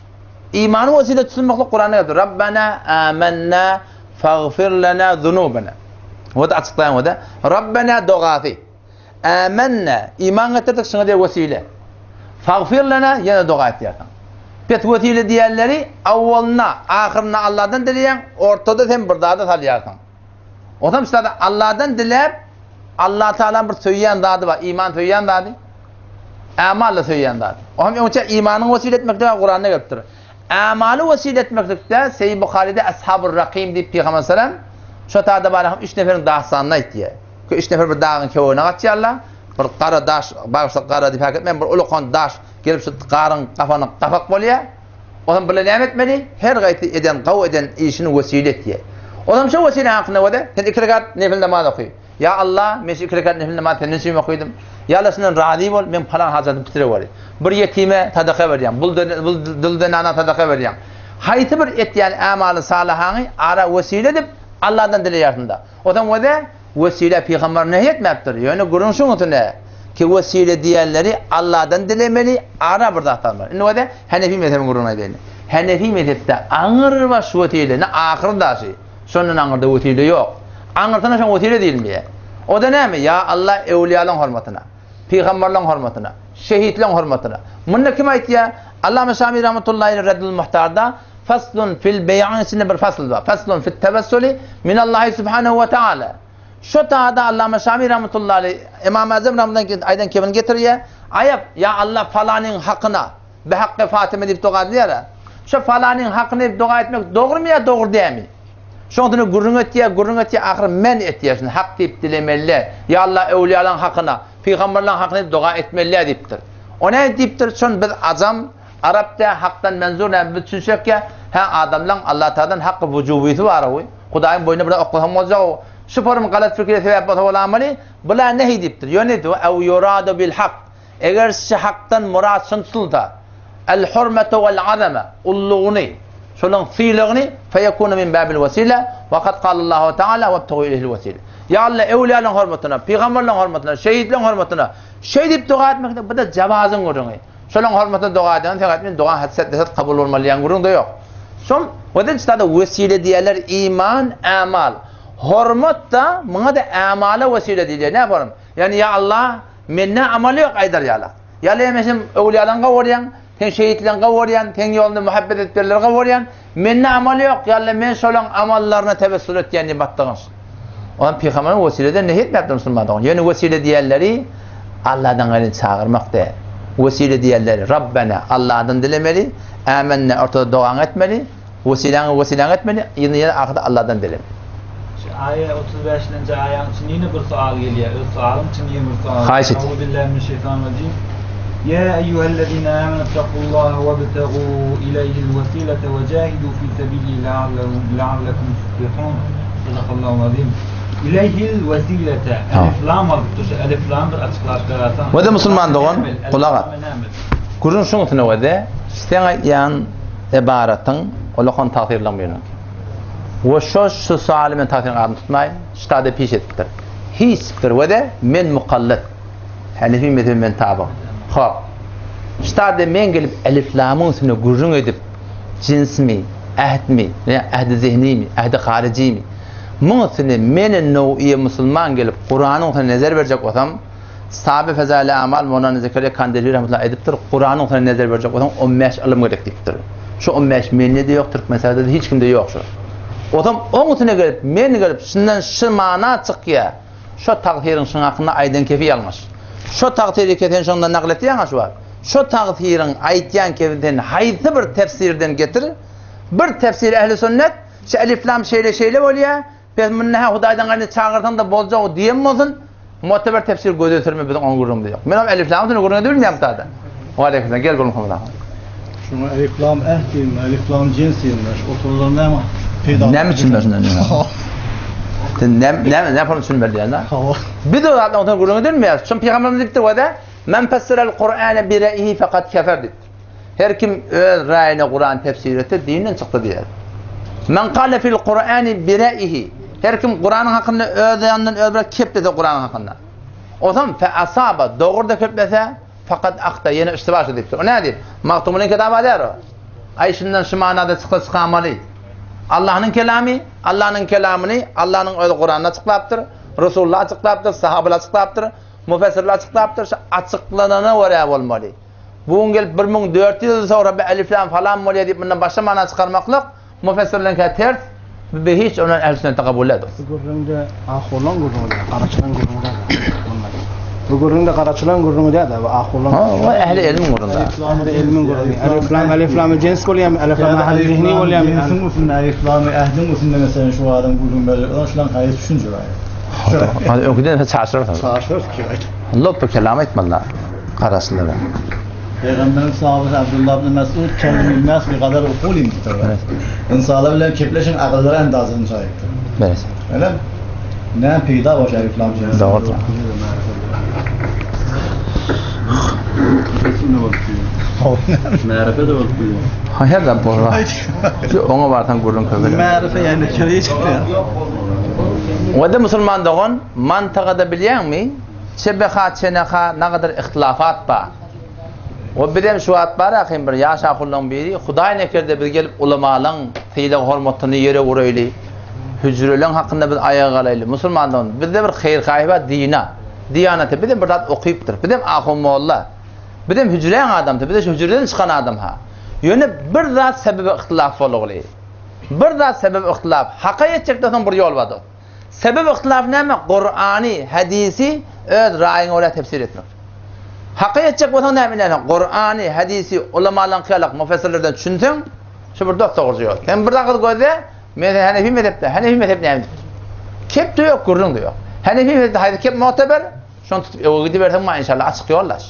Imany wesile tutmaklyk Kuranda gelipdir. Rabbana amanna faghfir lana zunubana. O da açyklaýan o da. Rabbana dogasy. Âmennâ, iman getirdik, şuňa diýer wesile. Fagfir lena, ýene doga etýärsiň. Pes wesile diýenleri awwalynda, ahyrynda Allahdan dileýäň, ortada sen bir zada salýarsyň. Onsoň şu zady Allahdan diläp, Allah Taala bir söýýän zady bar, iman söýýän zady. Ämally söýýän zady. O hem öňçe imanyň wesile etmekde Kuranda gelipdir. Ämaly wesile etmeklikde Seýid Buharyda Ashabur Rakim diýip Pygamber sallam şo tada bar hem üç neferiň dastanyny aýtýar. Ki üç nefer bir dagyň kewegine gaçýarlar. Bir gara daş, bagyşla gara diýip häk etmän, bir ulakan daş gelip şu garyň gapanyny gapak bolýar. Onam bile näme etmeli? Her gaýsy eden, gawy eden işini wesile etýär. Onam şu wesile hakynda wada, sen iki rekat nefil namaz oky. Ýa Allah, men şu iki rekat nefil namaz senden üçin okydym. Ýa Allah şundan razy bol, men palan hajatymy bitire beri. Bir ýetime sadaka berýän, bul dul zenana sadaka berýän. Haýsy bir etýän amaly salyhaňy ara wesile edip Allahdan dileýärsiň-da. Otaň wede wesile pygamber nehy etmäpdir. Ýöne gürrüň şuň üstünde ki wesile diýenleri Allahdan dilemeli, ara bir zat almaly. Indi wede Henefi mezhebiň gürrüňini aýdaýyn. Henefi mezhepde aňyrbaş wesile, ne ahyr daşy. Şondan aňyrda wesile ýok. Aňyrsyna şoň wesile diýilmeýär. O-da näme? Ýa Allah öwliýalaryň hormatyna, pygamberleriň hormatyna, şehitleriň hormatyna. Munda kim aýtýar? Allama Şami rahmetullahi aleyh Reddul Muhtarda Faslun fil beýiň içinde bir fasl bar. Faslun fit tewessuli minallahi subhanehu we taala. Şu tada Allama Şami rahmetullahi aleyh Imam Azam rahmetullahi aýdan kebini getirýär. Aýap, ýa Allah falanyň hakyna, bi hakky Fatyma diýip doga edilýär. Şu falanyň hakyna diýip doga etmek dogrumy ýa dogry dälmi? Şoň üstüne gürrüň etýär, gürrüň etýär, ahyry men etýär şuny hak diýip dilemeli. Ýa Allah öwliýalaryň hakyna, pygamberleriň hakyna diýip doga etmeli diýipdir. O näme diýipdir? Şony biz ajam Arap dä hakdan menzur näme biz düşünşekýä hä adamlaň Allatagdan haky wujubysy bar-ow Hudaýyň boýnuna bir zat oklasaň boljag-ow şu forum galat pikire sebäp bolsa bolamaly bula nehi diýipdir ýöne diýdi ew yuradu bil hak eger şi hakdan murat şun tutulsa el hurmetu wel azama ullugyny şolaň sylagyny feyekunu min babil wesile we kad kalallahu taala webtegu ileyhil wesile ýa Alla öwliýalaň hormatyna pygamberleň hormatyna şehitleň hormatyna şeý diýip doga etmek bu-da jawazyň gürrüňi. Şolaň hormatyna doga edeniň sebäbi men dogaň hatset-leset kabul bolmaly diýen gürrüň-de ýok. Şol weden çytada wesile diýerler iman, ämal. Hormat-da muňa-da ämala wesile diýilýär. Näme forum? Ýagny ýa Allah mende amal ýok aýdar ýalak. Ýa Allah men sen öwliýalaň gowurýaň, sen şehitleň gowurýan, seň ýolunda muhabbet edip berleri gowurýan. Mende amal ýok, ýa Allah men şolaň amallaryna tewessül etýän diýip batdygyň. Onam pygamber wesileden nehy etmäpdir musulman dogan. Ýöne wesile diýenleri Allahdan gaýry çagyrmak däl. Wesile diýenleri Rabbena Allahdan dilemeli, ämenne ortada dogaňy etmeli, wesiläňi wesiläňi etmeli, ýene ýene ahyrda Allahdan dilemeli. Şu aýa 35-nji aýaň içinde ýene bir sual gelýär. Öz sualyň içinde ýene bir sual. Haýyş et. Euzubillahi mineşşeýtanirrajim. Ýa eýýuhellezine amenettakullaha webtegu ileýhil wesilete we jahidu fi sebilihi la'allakum tuflihun. Sadakallahu azim. Ileýhil wesilete. Elif lam alyp dur. Şu elif lam bir açyklap berersen. Wede musulman dogan, gulak as. Gürrüň şuň üstüne wede, seň aýtýan ebaratyň olakan tagsyrylaň biriniňki. We şo şu sualy men tagsyryň adyny tutmaýyn, ştada piş edipdir. Hiç bir wede men mukallyt. Hanefi mezhebi men tabyg. Hop. Ştada men gelip elif lamyň üstüne gürrüň edip, jinsmi, ähtmi, ýa ähdi zehnimi, ähdi haryjymy, muň üstüne meni now'iye musulman gelip Kuranyň üstüne nezer berjek bolsam, Sahabe Fezaili Amal Mowlana Zekeriýa Kandehli rahmetullah aýdypdyr, Kuranyň üstüne nezer berjek bolsaň 15 ylym gerek diýipdir. Şu 15 mende-de ýok, Türkmenistanda-da hiç kimde ýok şu. Osam oň üstüne gelip, men gelip, şundan şu mana çykýa. Şo tagsyryň şuň hakynda aýdan kefi ýalňyş. Şo tagsyry ke sen şondan nakyl etýäň-a şu wagt. Şo tagsyryň aýtýan kefini sen haýsy bir tefsirden getir, bir tefsir ehli sünnet, şu elif lam şeýle şeýle bolýa, pes munda hä Hudaýdan gaýry çagyrsaň-da boljagy diýen bolsun, muteber tefsir göze sürme biziň oň gürrüňimiz ýok. Men hem elif lam üstüne gürrüň edibilmeýän bu Waleýkim gel gol Muhammed aga. Şuňa elif lam ehd diýilme, elif lam jins diýilme. Şu oturlar näme peýda? Näme üçin şundan? Sen näme näme näme üçin berýän da? Biz o zatdan otur gürrüň edilmeýär. Şun pygamberimiz diýipdir we de Men fessirel Kur'ane bi re'ihi fakat kefer diýipdir. Her kim öz raýyna Kur'an tefsir etse dinden çykdy diýer. Men kale fil Kur'ani bi re'ihi. Her kim Kur'anyň hakynda öz ýanyndan öz bir kep dese Kur'anyň hakynda. Osam fe asaba dogry da keplese fakat akta ýene iştiba şu diýipdir. O näme diýip? Magtymgulyň kitaby alýar o. Aý şundan şu manada çyksa çykamaly. Allah'nyň kelamy, Allah'nyň kelamyny Allah'nyň özi Kur'anda açyklapdyr, Resulullah açyklapdyr, sahabalar açyklapdyr, mufessirler açyklapdyr. Şu açyklanana görä bolmaly. Bu gün gelip 1400 ýyl soňra bir elif lam falan bolýar diýip mundan başga mana çykarmaklyk mufessirleriňkä ters, bu hiç ondan ehl sünnetde kabul edilmez. Bu gürrüňde ahunlaň gürrüňi däl, garaçylaň gürrüňi däl. Bu gürrüňde garaçylaň gürrüňi däl, bu ahunlaň. Ha, o ehli ilmiň gürrüňi. Ehli ilmiň gürrüňi. Elif lam, elif lam jins bolýarmy, elif lam ahli zihni bolýarmy? Jinsiň üstünde elif lamy ähdiň üstünde meselem şu adam gürrüň berjek, onuň şulaň haýsy düşünje bar? Hadi öňküden çaşyrarsyň. Çaşyrarsyň ki. Loppa kelam aýtmalylar. Garaşlylara. Peygamberin sahabesi Abdullah ibn Mesud kellimün nas bi kadar ukulihim diýipdir. Evet. Insanlar bilen kepleşin agyllary endazyny çaýypdyr. Evet. Öyle mi? Ne peýda boş elif lam jins. Doğru. Märefe de bolup bilýär. Ha her zat bolar. Oňa barsaň gürrüň köpeler. Märefe ýani çöreği çykdy. Wada musulman dogan mantagada bilýäňmi? Çebeha çeneha nagadyr ihtilafat bar. O bizem şu wagt bar ahim bir ýaş ahullaň biri Hudaý nekerde biz gelip ulamalaň sylag hormatyny ýere uraýly. Hüjreleň hakynda biz aýaga galaýly. Musulman dogan bizde bir haýyr-haýy bar dina. Diýanata bizem bir zat okypdyr. Bizem ahun molla. Bizem hüjräň adamsy. Biz şu hüjreden çykan adam ha. Ýöne bir zat sebebi ihtilaf bolugly. Bir zat sebebi ihtilaf. Haka ýetjekden soň bir ýol bar dost. Sebep ihtilaf näme? Kurany, hadisi öz raýyňa görä tefsir etmek. Haka ýetjek bolsaň näme bilersiň? Kurany, hadisi ulamalaryň kyýalak mufessirlerden düşünseň, şu bir dost dogry ýol. Sen bir agyz gözle, men sen Hanefi mezhepde, Hanefi mezhep näme diýip. Kep de ýok, gürrüň de ýok. Hanefi mezhepde haýsy kep muteber? Şony tutup öwe gidiberseň ma inşallah açyk ýollaş.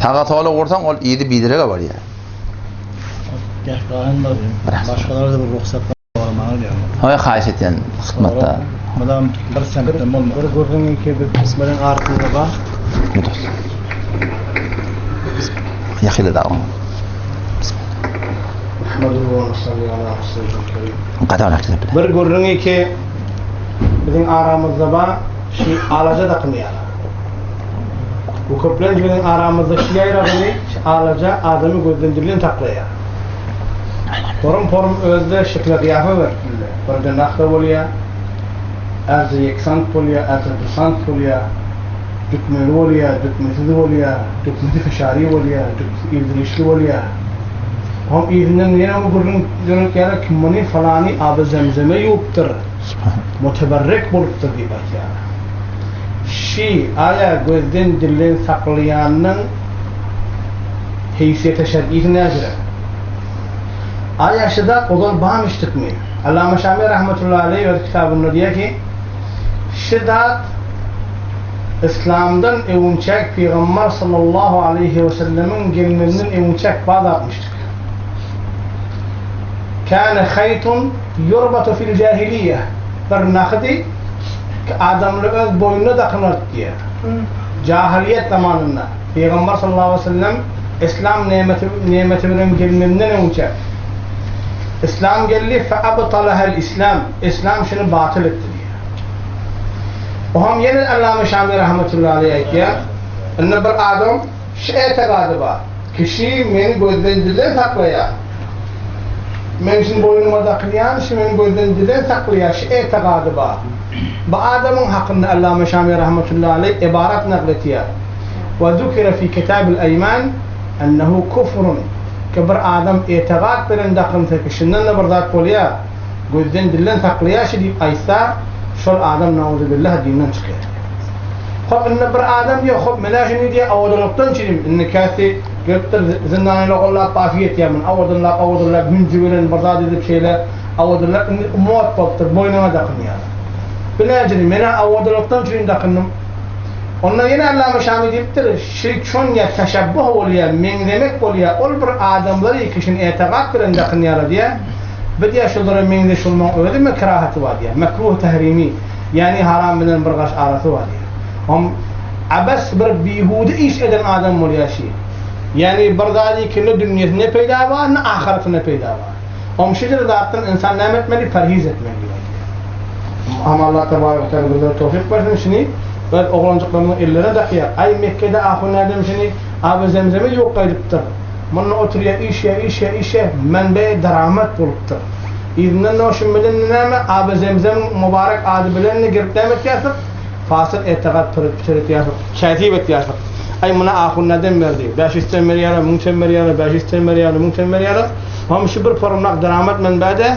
Saga sola ursaň ol yzy biderege bolýar. Gähgahan da başgalara da bir rugsat almaly diýýär. Haý haýyş etýän hyzmatda. Mydam bir semtden bolmaz. Bir gürrüň ki bir kysmyň arasynda bar. Ýakyda da. Bir gürrüň ki biziň aramyzda bar şi alaja dakynýarlar. Bu köplenç biziň aramyzda şi ýaýradyny şi alaja adamy gözden dilden saklaýar. Porum-porum özde şekle gyýafa berip bildi. Birde nahda bolýar, ärde ýeksant bolýar, ärde dusant bolýar, dükmeli bolýar, dükmesiz bolýar, dükmesi fişari bolýar, dükmesi ildirişli bolýar. Oň yzyndan ýene bu gürrüň döretýärler, kim muny falany aby zemzeme ýuwupdyr, muteberrek bolupdyr diýip aýtýarlar. Şi aýa gözden-dilden saklaýanyň heýsiýete şer'isi näjirek? Aýa şi zat ozal barmyşdykmy? Allama Şami rahmetullahi aleyh öz kitabynda diýýär ki, Şu zat Yslamdan öňçäk Pygamber sallallahu aleýhi we sellemiň gelmeginden öňçäk bar zatmyşdyk. Kâne haýtun ýurbatu fil jahiliýe. Bir nahydy ki adamlar öz boýnuna dakynardy diýýär. Jahylyýet zamanynda Pygamber sallallahu aleýhi we sellem Yslam nemeti nemeti bilen gelmeginden öňçäk. Yslam geldi fe abtalahel Islam. Yslam şuny batyl etdi diýýär. Oňam ýene Allama Şami rahmetullahi aleýh aýtýar, Indi bir adam şu etegady bar, kişi meni gözden dilden saklaýar. Men şuny boýnuma dakynýan, şu meni gözden dilden saklaýar, şu etegady bar. Bu adamyň hakynda Allama Şami rahmetullahi aleýh ybarat nagl etýär. Wa zukira fi kitabil eýman ennehu kufrun. Ki bir adam etegad bilen dakynsa ki şundan-da bir zat bolýar. Gözden dilden saklaýar şi diýip aýtsa, şol adam nauzubillah dinden çykýar. Hop indi bir adam diýýär, hop menä şuny diýýär owadanlykdan çilim. Indi käsi gelipdir zyndana logollap basy ýetýär muny owadanlap owadanlap hünji bilen bir zat edip şeýle owadanlap indi mod bolupdyr boýnuňa dakynýar. Bu näjili menä owadanlykdan çürin dakyndym. Onda ýene Allama Şamy diýipdir, şi çon ýa teşebbuh bolýar, meňzemek bolýar, ol bir adamlary kişini etigat bilen dakynýarlar diýýär. Bir diýýär şulara meňzeş bolmagyň özi mekrahaty bar diýýär. Mekruh tahrimi, ýagny haram bilen bir gaş arasy bar diýýär. Hom abes bir bihuda iş eden adam bolýar şi. Ýagny bir zady ki ne dünýesinde peýda bar, ne ahyretinde peýda bar. Hom şu bir zatdan ynsan näme etmeli? Parhiz etmeli diýip aýdýar. Hom Allah tebarek we teala bizlere towfyk bersin şuny öz oglanjyklarymyzyň ellerine dakýar. Aý Mekgede ahun ädem şuny aby zemzeme ýuwup gaýdypdyr. Munda oturýa işýä işýä işýä menbe daramat bolupdyr. Yzyndan noşum bilen näme aby zemzem mubarek ady bilen girip näme etýärsiň? Fasyl etigat püretýärsiň. Kätip etýärsiň. Aý muna ahun näden berdi? 500 ten berýärler, 1000 ten berýärler, 500 ten berýärler, 1000 ten berýärler. Hom şu bir porumlak daramat menbede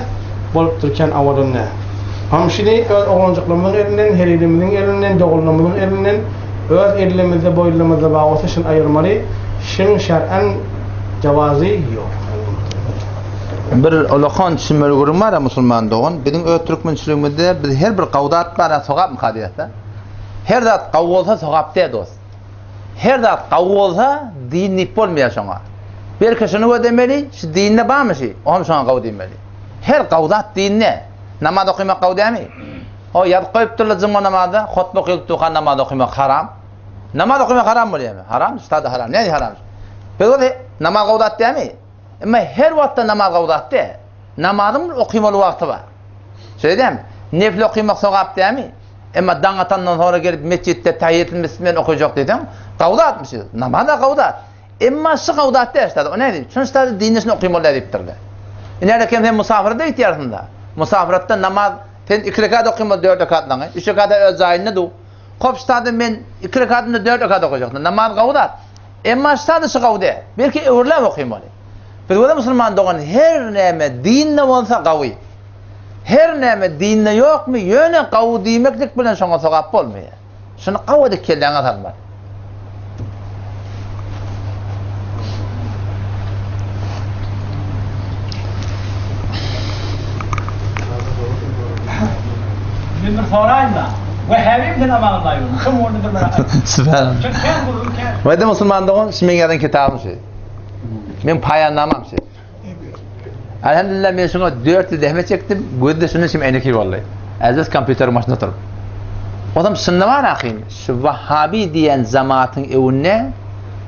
bolupdyr ken awadan nä. Hom şini öz oglanjyklarymyzyň elinden, helilimiziň elinden, doganlarymyzyň elinden Öz ellimizde boýnumyzda bar bolsa şuny aýyrmaly, şuň şer'en jawazy ýok. Bir ulakan düşünmeli gürrüň bar musulman dogan, biziň öz türkmençiligimizde biz her bir gawy zat bar sogapmyka diýýäs-de. Her zat gawy bolsa sogap däl dost. Her zat gawy bolsa din diýip bolmaýar şoňa. Belki şuny gözlemeli, şu dinde barmy şi, oňam şoňa gawy diýmeli. Her gawy zat dinde. Namaz okymak gawy dälmi? O ýazyp goýupdyrlar juma namazda, hutba okylyp durka namaz okymak haram. Namaz okymak haram bolýarmy? Haram, üstad haram. Näme haram? Biz ol namaz gowy zat dälmi? Emma her wagtda namaz gowy zat däl. Namazyň bir okymaly wagty bar. Şeýle dälmi? Nefil okymak sogap dälmi? Emma daň atandan soňra gelip metjitde tahiýetül mesjid bilen okajak diýseň, gowy zatmyş. Namaz-a gowy zat. Emma şu gowy zat däl üstad. O näme diýip? Şuny üstad dinde şuny okymaly däl diýipdirler. Ine kem sen musafirde gitýärsiň-da. Musafiratda namaz Sen iki rekat okyma dört rekatlaňy, üç rekata öz jaýynda dur. Kop ştada men iki rekatynda dört rekat okajakdym. Namaz gawy zat. Emma ştada şu gawy däl. Belki öwrüläp okymaly. Biz bolsa musulman dogan her näme dinde bolsa gawy. Her näme dinde ýokmy ýöne gawy diýmeklik bilen şoňa sogap bolmaýar. Şuny gawy edip kelläňe salmaly. Men bir soraýyn da. Wehhabim sen amagyny aýyň. Kim boldy bir merak etdim. Sübhanallah. Çünki kän gürrüň kän. Wede musulman dogan, şu meň ýazan kitabym şu. Meň paýannamam şu. Elhamdülillah men şuna 4 ýyl zähmet çekdim. Gözde şunun üçin eneki boldy. Äziz kompýuteriň başynda oturyp. Otam şunda bar ahym. Şu Wahhabi diýen jamatyň öwünde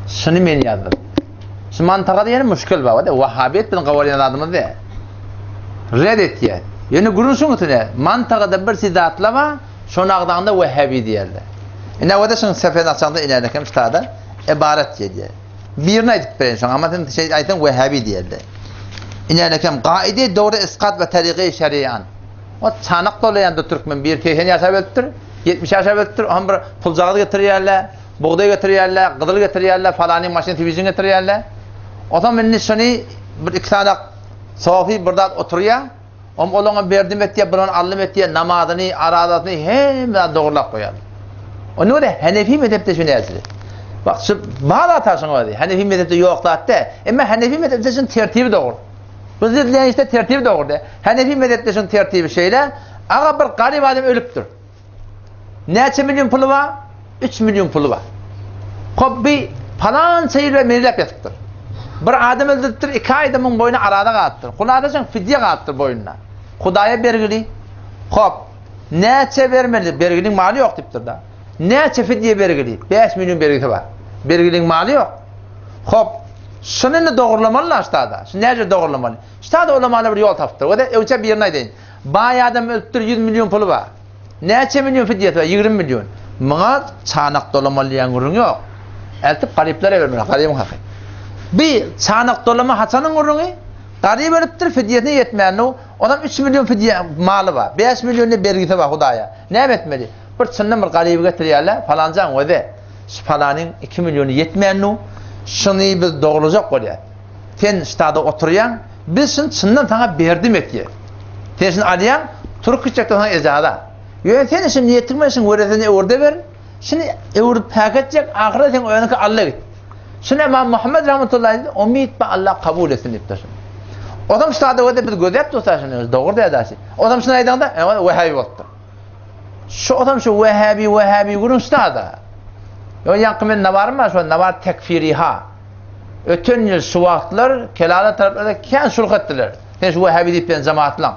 şuny men ýazdym. Şu mantaga diýen müşkil bar. Wahhabiyet biziň kabul edýän zadymyz däl. Red etýär. Ýöne gürrüň şuň üstüne. Mantagada bir sidatla bar, şony agzaňda Wahhabi diýerler. Ine o da şuň sefeni açaňda inäde hem ştada ibaret diýýär. Birini aýdyp bereýin şoň, amma sen şeý aýtsaň Wehhabi diýerler. Inänekem gaide dogry iskat we tarygy şerian. O çanak dolaýanda türkmen biri 80 ýaşap ölüpdir, 70 ýaşap ölüpdir, oňa bir puljagaz getirýärler, bugdaý getirýärler, gyzyl getirýärler, falanyň maşyn siwijin getirýärler. Otam indi şony bir iki sany sofi bir zat oturýar. Om olaňa berdim etýär, bulan aldym etýär, namazyny, arazasyny hemme zat dogrulap goýar. Onda görä Hanefi mezhepde şu näsili. Bak şu bala taşyň özi. Hanefi mezhepde ýok zat däl. Emma Hanefi mezhepde şuň tertibi dogry. Bu edilen işte tertibi dogry. Hanefi mezhepde şuň tertibi şeýle, aga bir garyp adam ölüpdir. Näçe million puly bar? 3 million puly bar. Hop bi palança ýyl we meňläp ýatypdyr. Bir adam öldüripdir, 2 aýda muň boýuna arada galypdyr. Hulasa fidýe galypdyr boýnuna. Hudaýa bergili. Hop, näçe bermeli? Berginiň maly ýok diýipdir da. Näçe fidýe bergili? 5 million bergisi bar. Bergiliň maly ýok. Hop, şuny indi dogrulamaly la ştada. Şuny näce dogrulamaly? Ştada ulamalar bir ýol tapypdyr. Wede öňçe birini aýdaýyn. Baý adam ölüpdir, 100 million puly bar. Näçe million fidýesi bar? 20 million. Muňa çanak dolamaly diýen gürrüň ýok. Eltip garyplara bermeli, garybyň haky. Bi çanak dolama haçanyň gürrüňi? Garyp ölüpdir, fidýesine ýetmändir. Onam 3 million fidýe maly bar. 5 million bergisi bar Hudaýa. Näme etmeli? Bir çyndan bir garyby getirýärler, falanjaň özi. Şu falanyň 2 milliony ýetmändir. Şuny biz dogrulajak bolýar. Sen ştada oturýaň, biz şuny çyndan saňa berdim etýäs. Sen şuny alýaň, turup gitjekde saňa ejaza. Ýöne sen şuny niýetiň bilen şuny weresini öwürde ber. Şuny öwürip päk etjek, ahyra sen özüňki alla git. Şuny Imam Muhammed rahmetullahi aleyh umyt ba Allah kabul etsin diýipdir şuny. Odam ştada öde biz gözläp dursa şuny dogry diýýär. Odam şuny aýdanda, Wehhabi bolupdyr. Şu odam şu Wehhabi Wehhabi gürrüň ştada. Ýo ýaňky men nawarym bar, şo nawar tekfiriha. Öten ýyl şu wagtlar Kelala taraplarda kän sulh etdiler. Sen şu Wehhabi diýip ýören jemaatlaň.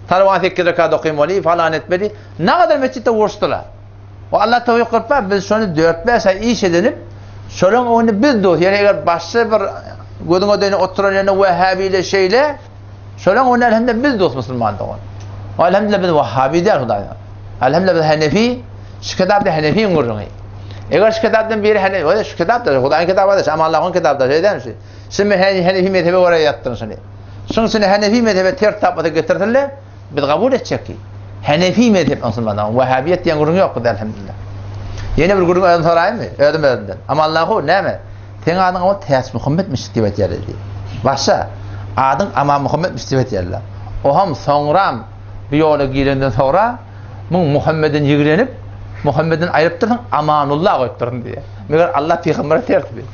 Talaban 8 rekat okymaly, falan etmeli. Nagadar mesjitde uruşdylar. O Allah towfik kylsa biz şony 4-5 aý iş edinip, şolaň öňünde biz dur. Ýani eger başga bir gözüň ödeni oturan ýerinde Wehhabi ile şeýle, şolaň öňünde elhamdülillah biz dost musulman dogan. O elhamdülillah biz Wahhabi däl Hudaýa. Elhamdülillah biz Hanefi, şu kitapda Hanefiň gürrüňi. Eger şu kitapdan biri Hanefi, o şu kitapda Hudaýyň kitaby da, aman Allahyň kitaby da şeýdämi şu. Şimdi Hanefi mezhebe görä ýatdyryn şuny. Şuň üçin Hanefi mezhebe ters tapmasa getirsinler, biz kabul etjek ki. Hanefi mezhep musulmanlar, Wahhabiyet diýen gürrüň ýok bizde elhamdülillah. Ýene bir gürrüň özüm soraýynmy? Özüm özümden. Aman Allahu näme? Seň adyň ol Täç Muhammetmiş diýip aýtýarlar diýip. Başa adyň Aman Muhammetmiş diýip aýtýarlar. Oham soňram bu ýola girenden soňra muň Muhammeden ýigrenip, Muhammeden aýrypdyrsyň, Amanullah goýupdyrsyň diýýär. Meger Allah pygambere ters bi.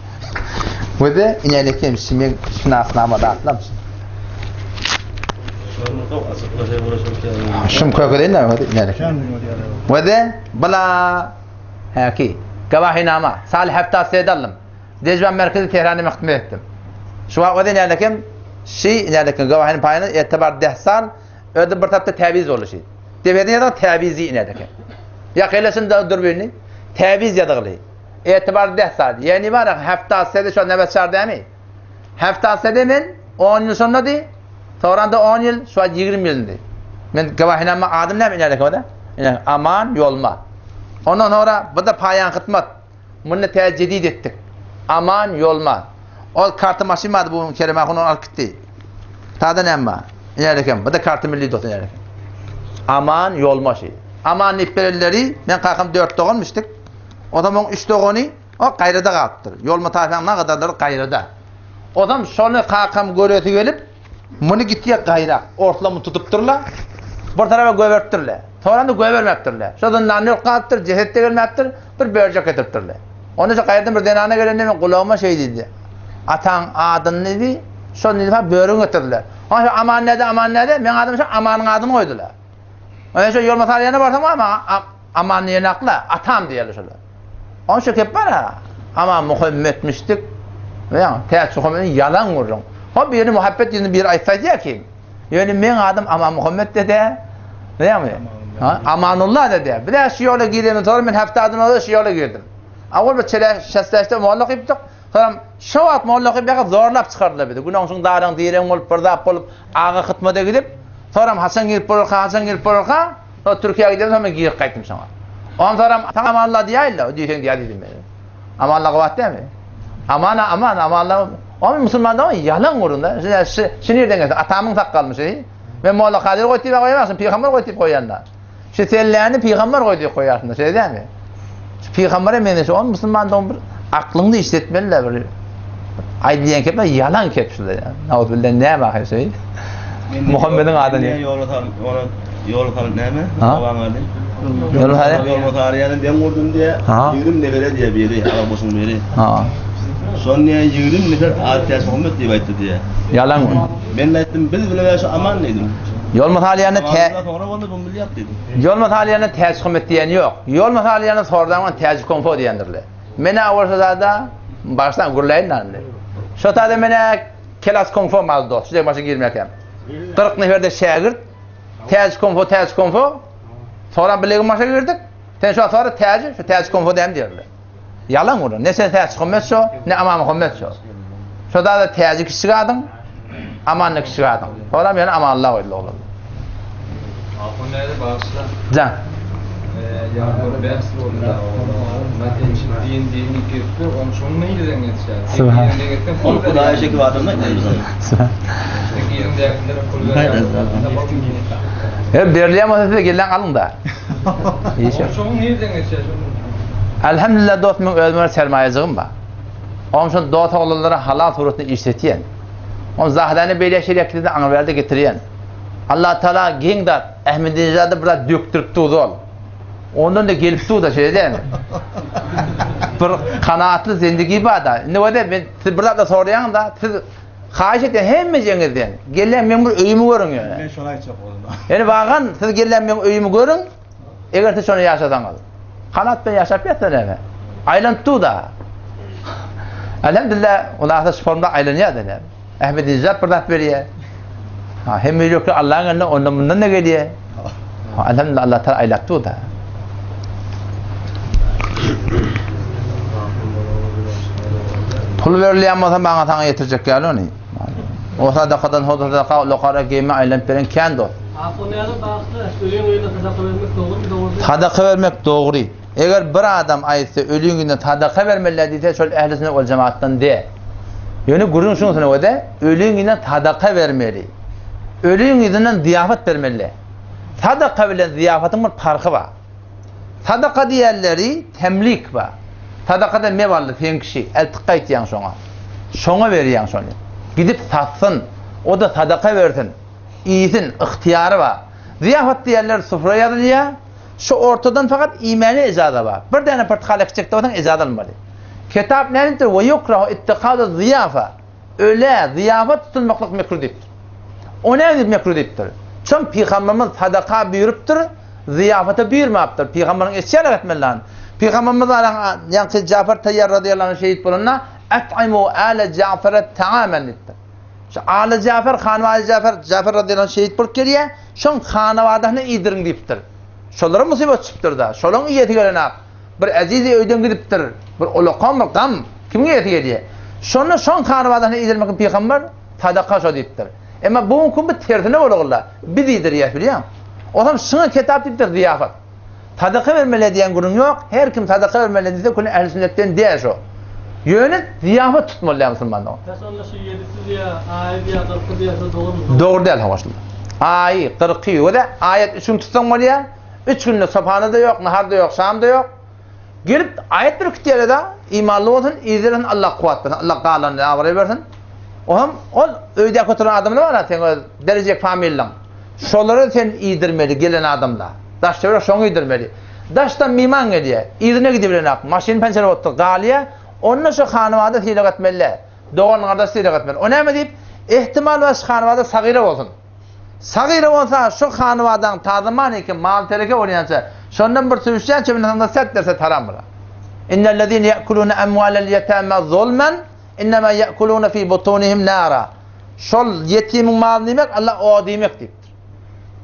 We de inelekem şimen şynasnama datlam. Şum kökedeýin näme inelekem. We de bala haki gawahinama salih hafta sedallym. Dejban merkezi Tehranda men hyzmat etdim. Şu wagt we de inelekem şi inelekem gawahin paýyny etibar dehsal Öde bir tapda täbiz boldy şi. Debeden ýazyň täbizi inedeke. Ýakylaşyn da dürbini. Täbiz ýazygly. Etibar deh saat. Ýani bar hafta sede şu nebe çar dämi? Hafta sede men 10 ýyl şonda di. Soran da 10 ýyl, şu 20 ýyldy. Men gawahinama adym näme inedeke oda? Ine aman ýolma. Ondan sonra bu da paýan hytmat. Muny tä jedid etdik. Aman ýolma. Ol karty maşyn bardy bu Kerem ahun ony alyp gitdi. Tada näme bar? Iner bu da karty milli dostun iner Aman ýolma şi. Aman diýip berenleri men kakam 4 doganmyşdyk. O zaman 3 dogany o gaýrada galypdyr. Ýolma taýfaň nagadarlary gaýrada. O zaman şony kakam göresi gelip Muny gitýä gaýrak. Ortlar muny tutupdyrlar. Bir tarapa göberipdirler. Soran da göbermepdirler. Şo zyndanda ýok galypdyr, jeset de gelmäpdir, bir börjek getiripdirler. Onda şo gaýradan bir zenana gelende men gulagyma şeý diýdi. Ataň adyny diýdi, şol diýdi, börüň getirdiler. Ona şo Aman näde, Aman näde, meň adymy şo Amanyň adyny goýdular. Ona şo ýolma ýerine barsam, maňa Aman diýen akla, atam diýerler şolar. Oň şu kep bar ha. Aman Muhammetmişdik. Ýa, Täç Muhammediň ýalan gürrüň. Ho birini muhabbet ýüzüni bir aýtsa diýer ki, ýöne meň adym Aman Muhammet dede. Näme? Ha, Amanullah dede. Bir de şu ýola girenden sonra men hafta adyny ozal şu ýola girdim. Awal bir çele şäsläşde molla gypdyk. Soňra şu wagt molla gyp ýa zorlap çykardylar bizi. Günäň şuň daryň direň bolup bir zat bolup aga hytmada gidip, soňra haçan girip bolarka, haçan girip bolarka, O Türkiýä gidemsoň men girip gaýtdym şoňa. Onsoram saňa Amanullah diýäýilla, diýseň diýä diýdim men. Amanullah gabat dälmi? Aman aman Amanullah. O musulman da ýalan gurunda. Şu şu nirden gelse atamyň sakgalmy şeý? Men Molla Kadyr goý diýip goýamazsyn, pygamber goý diýip goýanda. Şu selläni pygamber goý diýip goýarsyň, şeý dälmi? Şu pygambere meňzeş, o musulman da bir aklyňy işletmeli bir. Aýdýan kepler ýalan kep şular. Nauzbillah näme ahyr şeý? Muhammediň adyny. Ýola sal, ora ýola sal näme? Babaň ady. Ýola sal. Ýola sal ýa den gurdum diýe. 20 nefere diýe biri, aga boşuň biri. Ha. Şon diýe 20 nefer Atyýaş Muhammed diýip aýtdy diýe. Ýalan. Men aýtdym, biz bilen şu aman diýdim. Ýol mysaly ýa te soňra boldy, bu bilýär diýdim. Ýol mysaly ýa täç hümmet diýen ýok. Ýol mysaly ýa sordan täç komfo diýendirler. Menä bolsa da başdan gürläýin da. Şo tada menä kelas komfo mal dost. Şu başa girmekem. 40 neferde şägirt täç komfo täç komfo. Sonra bilegim başa girdik. Sen şu sonra täji, şu täç komfo diýen diýerler. Ýalan gürrüň. Ne sen täç Muhammed şo, ne Aman Muhammed şo. Şo da täji kiçi adyň, Amanny kiçi adyň. Sonra ýene Amanla goýdular olar. Ahun näde bagyşla. Jan. Ýa bir bäs boldy da. Matençi din din girdi, oň şoň nireden geçýär? Subhan. Ol Hudaýa şekil adamlar diýdi. Subhan. Girin pul berýär. He berilýän bolsa size gelen alyň da. Işe. Şoň nireden geçýär? Elhamdülillah dost men özüme sermaýajygym bar. Oň üçin dost oglanlara halal suratynda işletýän. Oň zahidany beýle şerekli aňy berde getirýän. Allah Taala giň dat Ahmedinejady biraz dökdürip durdy ol. Ondan da gelip durdy şeýle dälmi? Bir kanaatly zindigi bar da. Indi wede men siz bir zat soraýaň da siz haýyş edýän hemmejeňizden gelýän meň bir öýümi görüň ýöne. Men şony aýtjak boldum. Ýöne bagan siz gelýän meň öýümi görüň. Eger siz şony ýaşasaňyz. Kanat bilen ýaşap ýatsa näme? Aýlanyp dur da. Elhamdülillah, olar şu formda aýlanýar da. Ahmedinejad bir zat berýär. Ha, hemme ýürekli Allah'ın elinde ondan bundan da gelýär. Ha, elhamdülillah Allah Teala aýlap dur da. Pul berilýän bolsa maňa saňa ýetirjek ýaly ony. O sadakadan o sadaka lokara geýme aýlanyp beren kän dost. Sadaka bermek dogry. Eger bir adam aýtsa ölüň günde sadaka bermeliler diýse şol ähli sünnet wal jemaatdan de. Ýöne gürrüň şunuň öde ölüň günde sadaka bermeli. Ölüň ýüzünden zyýafat bermeli. Sadaka bilen zyýafatyň bir parhy bar. Sadaka diýenleri temlik bar. Sadakada mebally sen kişi, eltip gaýtýaň şoňa. Şoňa berýäň şony. Gidip satsyn, o-da sadaka bersin, iýsin, ygtyýary bar. Zyýafat diýenleri sufra ýazylýar. Şu ortadan fakat iýmäne ijaza bar. Bir däne pyrtykal ekjek bolsaň ijaza almaly. Kitap näme diýipdir? Ve yukrahu ittihadu zyýafa. Ölä zyýafat tutunmaklyk mekruh diýipdir. O näme diýip mekruh diýipdir? Çün pygamberimiz sadaka buýrupdyr, zyýafata buýurmapdyr. Pygamberiň eşýän etmeli lan. Pygamberimiz ýaňky Jafar Tayyar radiyallahu anh şehit bolanda At'imu ale Jafara ta'amen diýipdir. Şu Ale Jafar, Hanwali Jafar, Jafar radiyallahu anh şehit bolup gelýär. Şoň hanawadasyny iýdiriň diýipdir. Şolara musibat çykypdyr da. Şolaň iýesi gelenak. Bir ezizi öýden gidipdir. Bir ulakam bir gam. Kimiň iýesi gelýär? Şonda şoň hanawadasyny iýdirmek pygamber sadaka şo diýipdir. Emma bu gün bu tersine bolagla. Biz iýdirýäs bilýäň. Otam şuňa kitap diýipdir zyýafat. Sadaka bermeli diýen gürrüň ýok. Her kim sadaka bermeli diýse küne ähli sünnetden däl şo. Ýöne zyýafat tutmaly däl musulmanlar. Bes onda şu ýedisi diýä, aýy diýä, kyrky diýä şo dogrumy? Dogry däl hawa şunda. Aýy, kyrky we-de aýat üç gün tutsaň bolýar. Üç günde sopana-da ýok, nahar-da ýok, şam-da ýok. Gelip aýat bir kitýärler-de, imanly bolsun, yzlarsyn, Allah kuwwat bersin, Allah galanyny abraý bersin. Oňam ol öýdäki oturan adamlar bar, sen öz derejek familiň. Şolary sen iýdirmeli gelen adamda. Daş töwerek şoňa iýdirmeli. Daşdan miman gelýär, yzyna gidibilenak, maşyn pençer bolupdyr, galýar. Onda şu hanabada sylag etmeli. Dogan gardaş sylag etmeli. O näme diýip, ehtimal bar şu hanabada sagyra bolsun. Sagyra bolsa şu hanabadaň tazyman eken mal tereke bolýança, şondan bir süýşýänçe bilen soňda sert berse taram bolar. Innellezine ye'kulune emwalel yetama zulmen innema ye'kulune fi butunihim nara. Şol ýetimiň malyny iýmek Allah od iýmek diýipdir.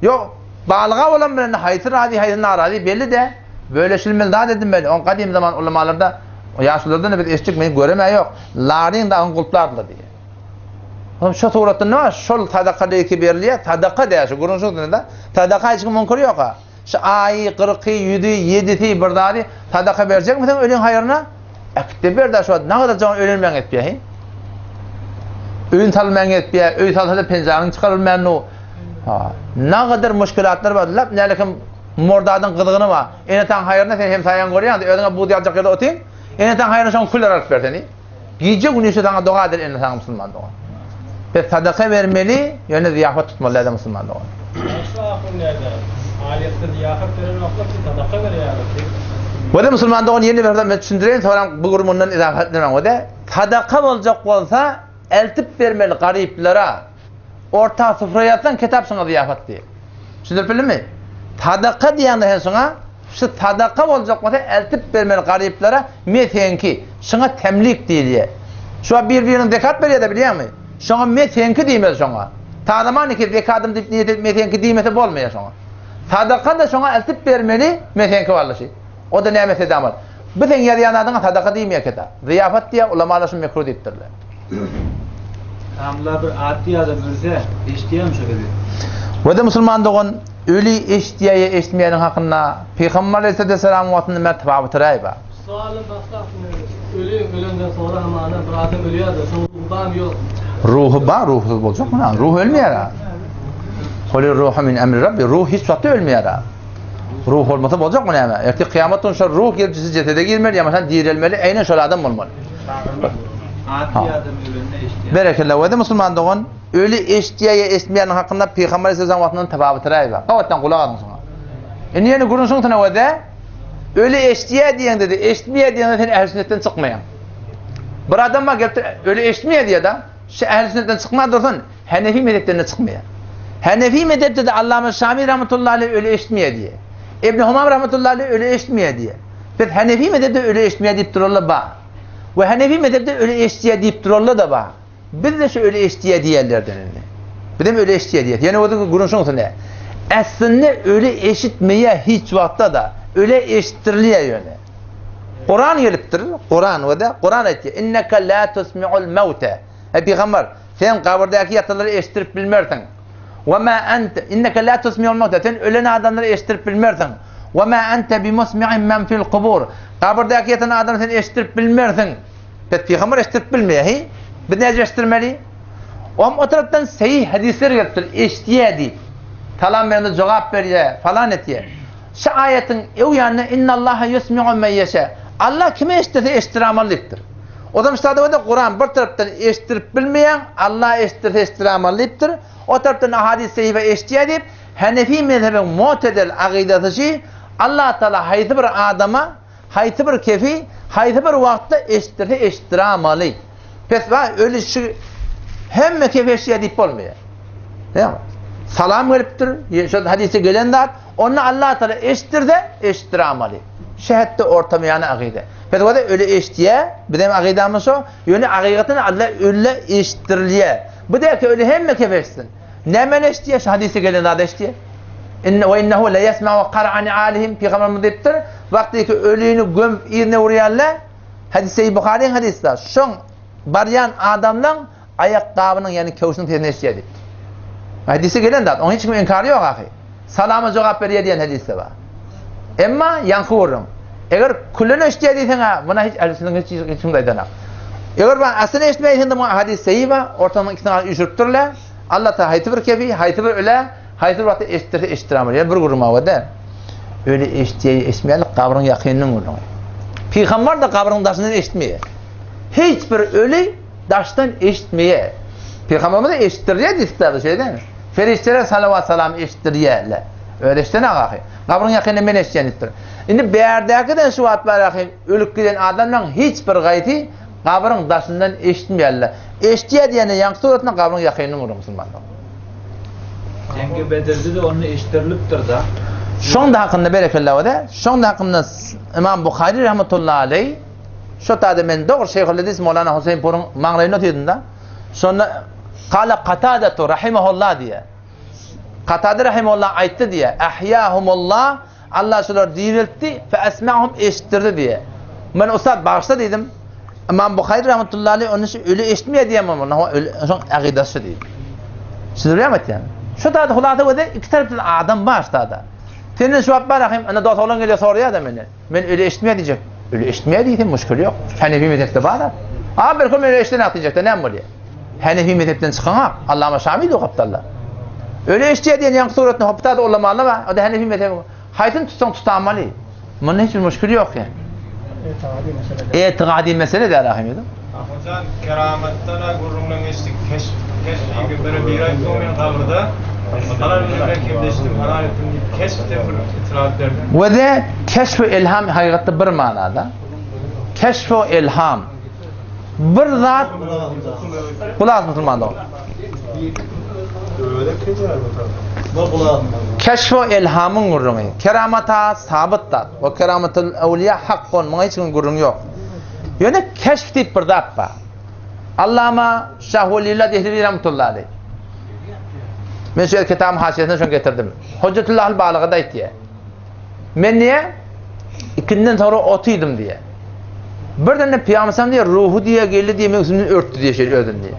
Ýok, balyga bolan bilen haýsy razy, haýsy narazy belli de, böleşilmeli zat edinmeli. Oň gadym zaman ulamalarda, ýaşululardan biz eşitdik, men göremä ýok. Laryň dagyny gulplardylar diýýär. Onuň şu suratda nime bar? Şol sadaka diýki berilýär, sadaka diýär şu gürrüň şu da. Sadaka hiç kim münkür ýok ha. Şu aýy, kyrky, ýüzi, ýedisi bir zady sadaka berjekmisiň ölüň haýryna? Äkitde ber da şu wagt nagada jan ölenmäň etýär he. Öýün salmaň etýär, öý salsa da penjanyň çykarylmaýan nu. Ha, nagadar muşkilatlar bar. Lap nälekim mordadyň gyzygyny bar. Ene taň haýryna sen hem saýaň görýäň, özüňe buz ýaljak ýerde otyň. Ene taň haýryna şoň küller alyp ber seni. Gije gündüz saňa doga eder ene saňa musulman dogan. Biz sadaka bermeli, ýöne zyýafat tutmaly däl musulman dogan. Şu ahun näde? Aýatda zyýafat berenoklar ki sadaka berýärler diýip. Wede musulman dogan ýene bir zat men düşündireýin, soram bu gür mundan izafa etmän wede. Sadaka boljak bolsa. eltip bermeli garyplara. Orta sufra ýazsaň kitap şuňa zyýafat diýýär. Düşündirip bildimmi? Sadaka diýende sen şuňa şu sadaka boljak bolsa eltip bermeli garyplara me seňki. Şuňa temlik diýilýär. Şu wagt bir-birine zekat berýär-de bilýäňmi? Şoňa me seňki diýmeli şoňa. Tazaman iki zekadym diýip niýet edip me seňki diýmese bolmaýar şoňa. Sadaka-da şoňa eltip bermeli me seňki walla şi. O-da näme etse-de amal. Bu seň ýazýan adyňa sadaka diýmeýär kitap. Zyýafat diýýär, ulamalar şuny mekruh diýipdirler. Hamla bir atdy adam ölse, eşitýärmi şo öli? Wede musulman dogan, öli eşitýär ýa eşitmeýäniň hakynda Pygamber aleyhisselam wagtynda mertebe bitiräý bar. Sowaly başga öli ölenden soňra hamana bir adam ölýär-de, şoň ruhy barmy ýokmy? Ruhy bar, ruhsuz boljakmy? Ruh ölmeýär. Kulir ruhu min emri Rabbi, ruh hiç wagtda ölmeýär. Ruh bolmasa boljakmy näme? Ertir kyýamat gün şol ruh gelip jesede girmeli, ýa bolmasa direlmeli, eýnen şol adam bolmaly. Berekella. Wede musulman dogan, öli eşitýär ýa eşitmeýäniň hakynda Pygamber aleyhisselam wagtyndan tababytyraý bar. Gabatdan gulak asyň şoňa. Indi ýene gürrüň şuň wede, öli eşitýär diýeňde-de, eşitmeýär diýeňde sen ähli sünnetden çykmaýaň. Bir adam bar gelip öli eşitmeýär diýýär-de, şu ähli sünnetden çykman dursun, Hanefi mezhepden-de çykmaýar. Hanefi mezhepde-de Allama Şami rahmetullahi aleyh öli eşitmeýär diýýär. Ibn Humam rahmetullahi aleyh öli eşitmeýär diýýär. Biz Hanefi mezhepde öli eşitmeýär diýip duranlar bar. We Hanefi mezhepde öli eşitýär diýip duranlar-da bar. Biz-de şu öli eşitýär diýenlerden indi. Bizem öli eşitýär diýýäs. Ýöne özüň gürrüň şoň üstünde. Aslynda öli eşitmeýär hiç wagtda-da. Öle eşitdirilýär ýöne. Kuran gelipdir. Kuran we-de Kuran aýtýar. Inneke la tusmi'ul mewte. Eý pygamber, sen gabyrdaky ýatanlary eşitdirip bilmersiň. Wa ma ente inneke la tusmi'ul mewte. Sen ölen adamlary eşitdirip bilmersiň. Wa ma ente bimusmi'in men fil kubur. Gabyrdaky ýatan adamy sen eşitdirip bilmersiň. Pes pygamber eşitdirip bilmeýär, heý? Biz näce eşitdirmeli? Om o tarapdan sahih hadisler gelipdir, eşitýär diýip. Salam berende jogap berýär, falan etýär. Şu aýatyň öň ýanynda innallaha ýusmi'u men ýeşe. Allah kime eşitdirse eşitdiramaly diýipdir. O zaman ştada bolsa Kuran bir tarapdan eşitdirip bilmeýäň, Allah eşitdirse eşitdiramaly diýipdir. O tarapdan ahadis sahife eşitýär diýip, Hanefi mezhebiň mutedel agydasy şi, Allah Taala haýsy bir adama, haýsy bir kefi, haýsy bir wagtda eşitdirse eşitdiramaly. Pes bar, öli şu hemme kefi eşitýär diýip bolmaýar. Ýa salam gelipdir, şol hadisde gelen zat, Onda Allah Taala eşitdirse, eşitdiramaly. Şähetde ortamaýany agyda. Biz bolsa öli eşitýä, bizem agydamyz şo, ýöne agygatyn Allah öle eşitdirilýä. Bu däki öli hemme kef eşitsin. Nämeni eşitýä? Şu hadisde gelen zady eşitýä. Inne we innehu le yesma'u qar'a ni'alihim Pygamberimiz diýipdir, wagtyky ölini gömüp yzyna urýarlar, hadis-i Buharyň hadysda, şoň barýan adamlaň Aýakgabynyň, ýagny köwşüniň sesini eşidýär diýipdir. Hadysda gelen zat, onuň hiç kimiň inkary ýok ahy. Salama jogap berýär diýen hadysda bar. Emma ýaňky gürrüň. Eger küllen eşidýär diýseň-ä, muna hiç ähli sünnetiň hiç hiç kim aýdanak. Eger bar aslyny eşitmeýseň-de muňa hadys sahyh bar, ortasynyň ikisini alyp üýşüripdirler. Allah Taala haýsy bir kefi, haýsy bir ölä, haýsy bir wagtda eşitdirse eşitdirämeli. Ýöne bir gürrüň bar o-da. Öli eşitýär, eşitmeýärlik gabryň ýakynynyň gürrüňi. Pygamber-de gabryň daşyndan eşitmeýär. Hiç bir öli Daşdan eşitmeýär. Pygamberimize eşitdirýär diýipdirler, şeýle dälmi? Perişdeler salawat salam eşitdirýärler. Özi eşiden ahy. Gabryň ýakynynda men eşitýän diýipdir. Indi bärdäkiden şu wagt bar ahy, ölüp giden adamlaryň hiç bir gaýsy gabryň daşyndan eşitmeýärler. Eşitýär diýende ýaňky suratynda gabryň ýakynynda bolýar musulmanlar. Jeňgi Bedirde-de onda eşitdirilipdir-da. Şoň da hakynda berekella bolýar. Şoň da hakynda Imam Buhary rahmetullahi aleý Şo taýda men dogry Şeýhul Hadis Mowlana Huseýnpuryň maňlaýynda otyrdym-da. Şonda Kala Katadatu rahimehullah diýýär. Katada rahimehullah aýtdy diýýär. Ahyahumullah Allah şolary direltdi, fe esma'hum eşitdirdi diýýär. Men ussat bagyşla diýdim. Imam Buhary rahmetullahi aleyh onu şu öli eşitmeýär diýen bolmaly. Hawa öli şoň agydasy şu diýdi. Siz bilýärmi aýtýan? Şu taýda hulasa göze iki tarapdan adam bar şu taýda. Senden şu wagt bar ahym, ana dost oglan gelýär soraýar-da menden. Men öli eşitmeýär diýjek. Öli eşitmeýär diýsem muşkil ýok. Hanefi mezhepde bar zat. A belki öli eşiden diýjekde näme bolýar? Hanefi mezhepden çykaňak. Allama Şami diýip gapdalda. Öli eşitýär diýen ýaňky suratny hopda ulamalar bar. O da Hanefi mezhebi. Haýsyny tutsaň tutamaly. Munda hiç bir muşkil ýok ýa. Etiqadi mesele. Etiqadi mesele däl ahim. Ahunjan keramatdan a gürrüňden geçdik keşf keşf diýip bir biri aýtdy men gabyrda halal bilen men kemleşdim halal etdim diýip keşf diýip bir itiraz berdi. We de keşf we ilham hakykatda bir manada. Keşf we ilham. Bir zat Gulak musulman dogan. Keşf we elhamyň gürrüňi. Keramata sabyt zat. We keramatul awliýa hakkun. Muňa hiç kimiň gürrüňi ýok. Ýöne keşf diýip bir zat bar. Allama Şah Welillah Dehlewi rahmetullahi aleyh. Men şu kitabyň haşiýesine şony getirdim. Hojjatullah Balyga da aýtýar. Men diýe ikinden soňra otydym diýe. Birden de Pygamber diýe ruhy diýe geldi diýe meň üstümden örtdi diýe şeýle özüni diýe.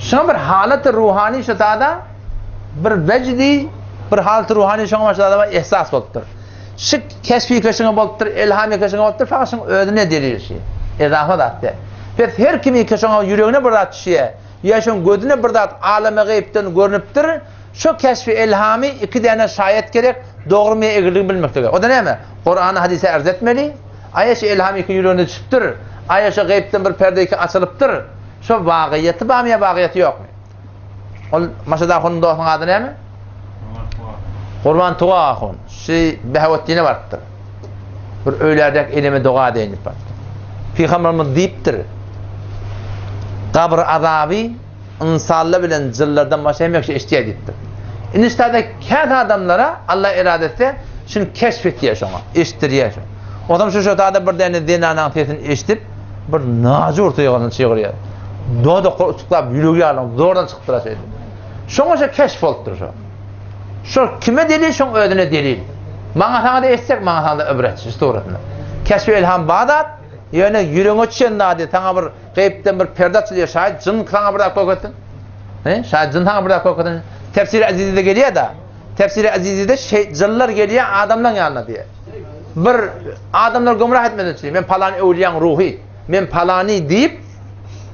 Şoň bir halaty ruhany şu tada bir wejdi bir halaty ruhany şoň başda da ihsas bolupdyr. Şu keşfi keşiňe bolupdyr, elhamy keşiňe bolupdyr, fakat şoň özüne delil şi. Ezafa zat däl. Pes her kimi ki şoňa ýüregine bir zat düşýär, ýa şoň gözüne bir zat aleme gaýypdan görnüpdir, Şo keşfi elhamy iki däne şaýat gerek, dogrumy ýa egriligini bilmeklige. O-da näme? Kurany hadise ärz etmeli. Aýa şo elham iki ýüregine düşüpdir. Aýa şo gaýypdan bir perde iki açylypdyr. Şo wagyýaty barmy ýa wagyýaty ýokmy? Ol Maşat ahunyň dostunyň ady näme? Gurban Tuga ahun. Şi Behawetdine barypdyr. Bir öýlerdäki eneme doga edeýin diýip barypdyr. Pygamberimiz diýipdir. Gabyr azaby Ynsanlar bilen jynlardan başga hemme kişi eşidýär diýipdir. Indi ştada käte adamlara Allah erada etse, şuny keşf etýär şoňa, eşitdirýär şoňa. Onsoň şu şotada bir däne zenanaň sesini eşidip, bir najur sygyryny çygyrýar. Dodaklary uçuklap, ýüregi ýarylyp, zordan çykypdyr şeýdip. Şoňa şo keşf bolupdyr şo. Şo kime delil, şoň özüne delil. Maňa saňa da eşitsek, maňa saňa da ibret şu suratynda. Keşf elham bar zat, ýöne ýüregiňe düşen zady saňa bir Gaýypdan bir perde açylýar, şaýat jyn saňa bir zat görkezsin. He? Şaýat jyn saňa bir zat görkezsin. Tefsir-i Azizide gelýär-de. Tefsir-i Azizide şey, jynlar gelýär adamlaryň ýanyna diýýär. Bir adamlar gümrah etmez üçin, men palany öwliýaň ruhy, men palany diýip,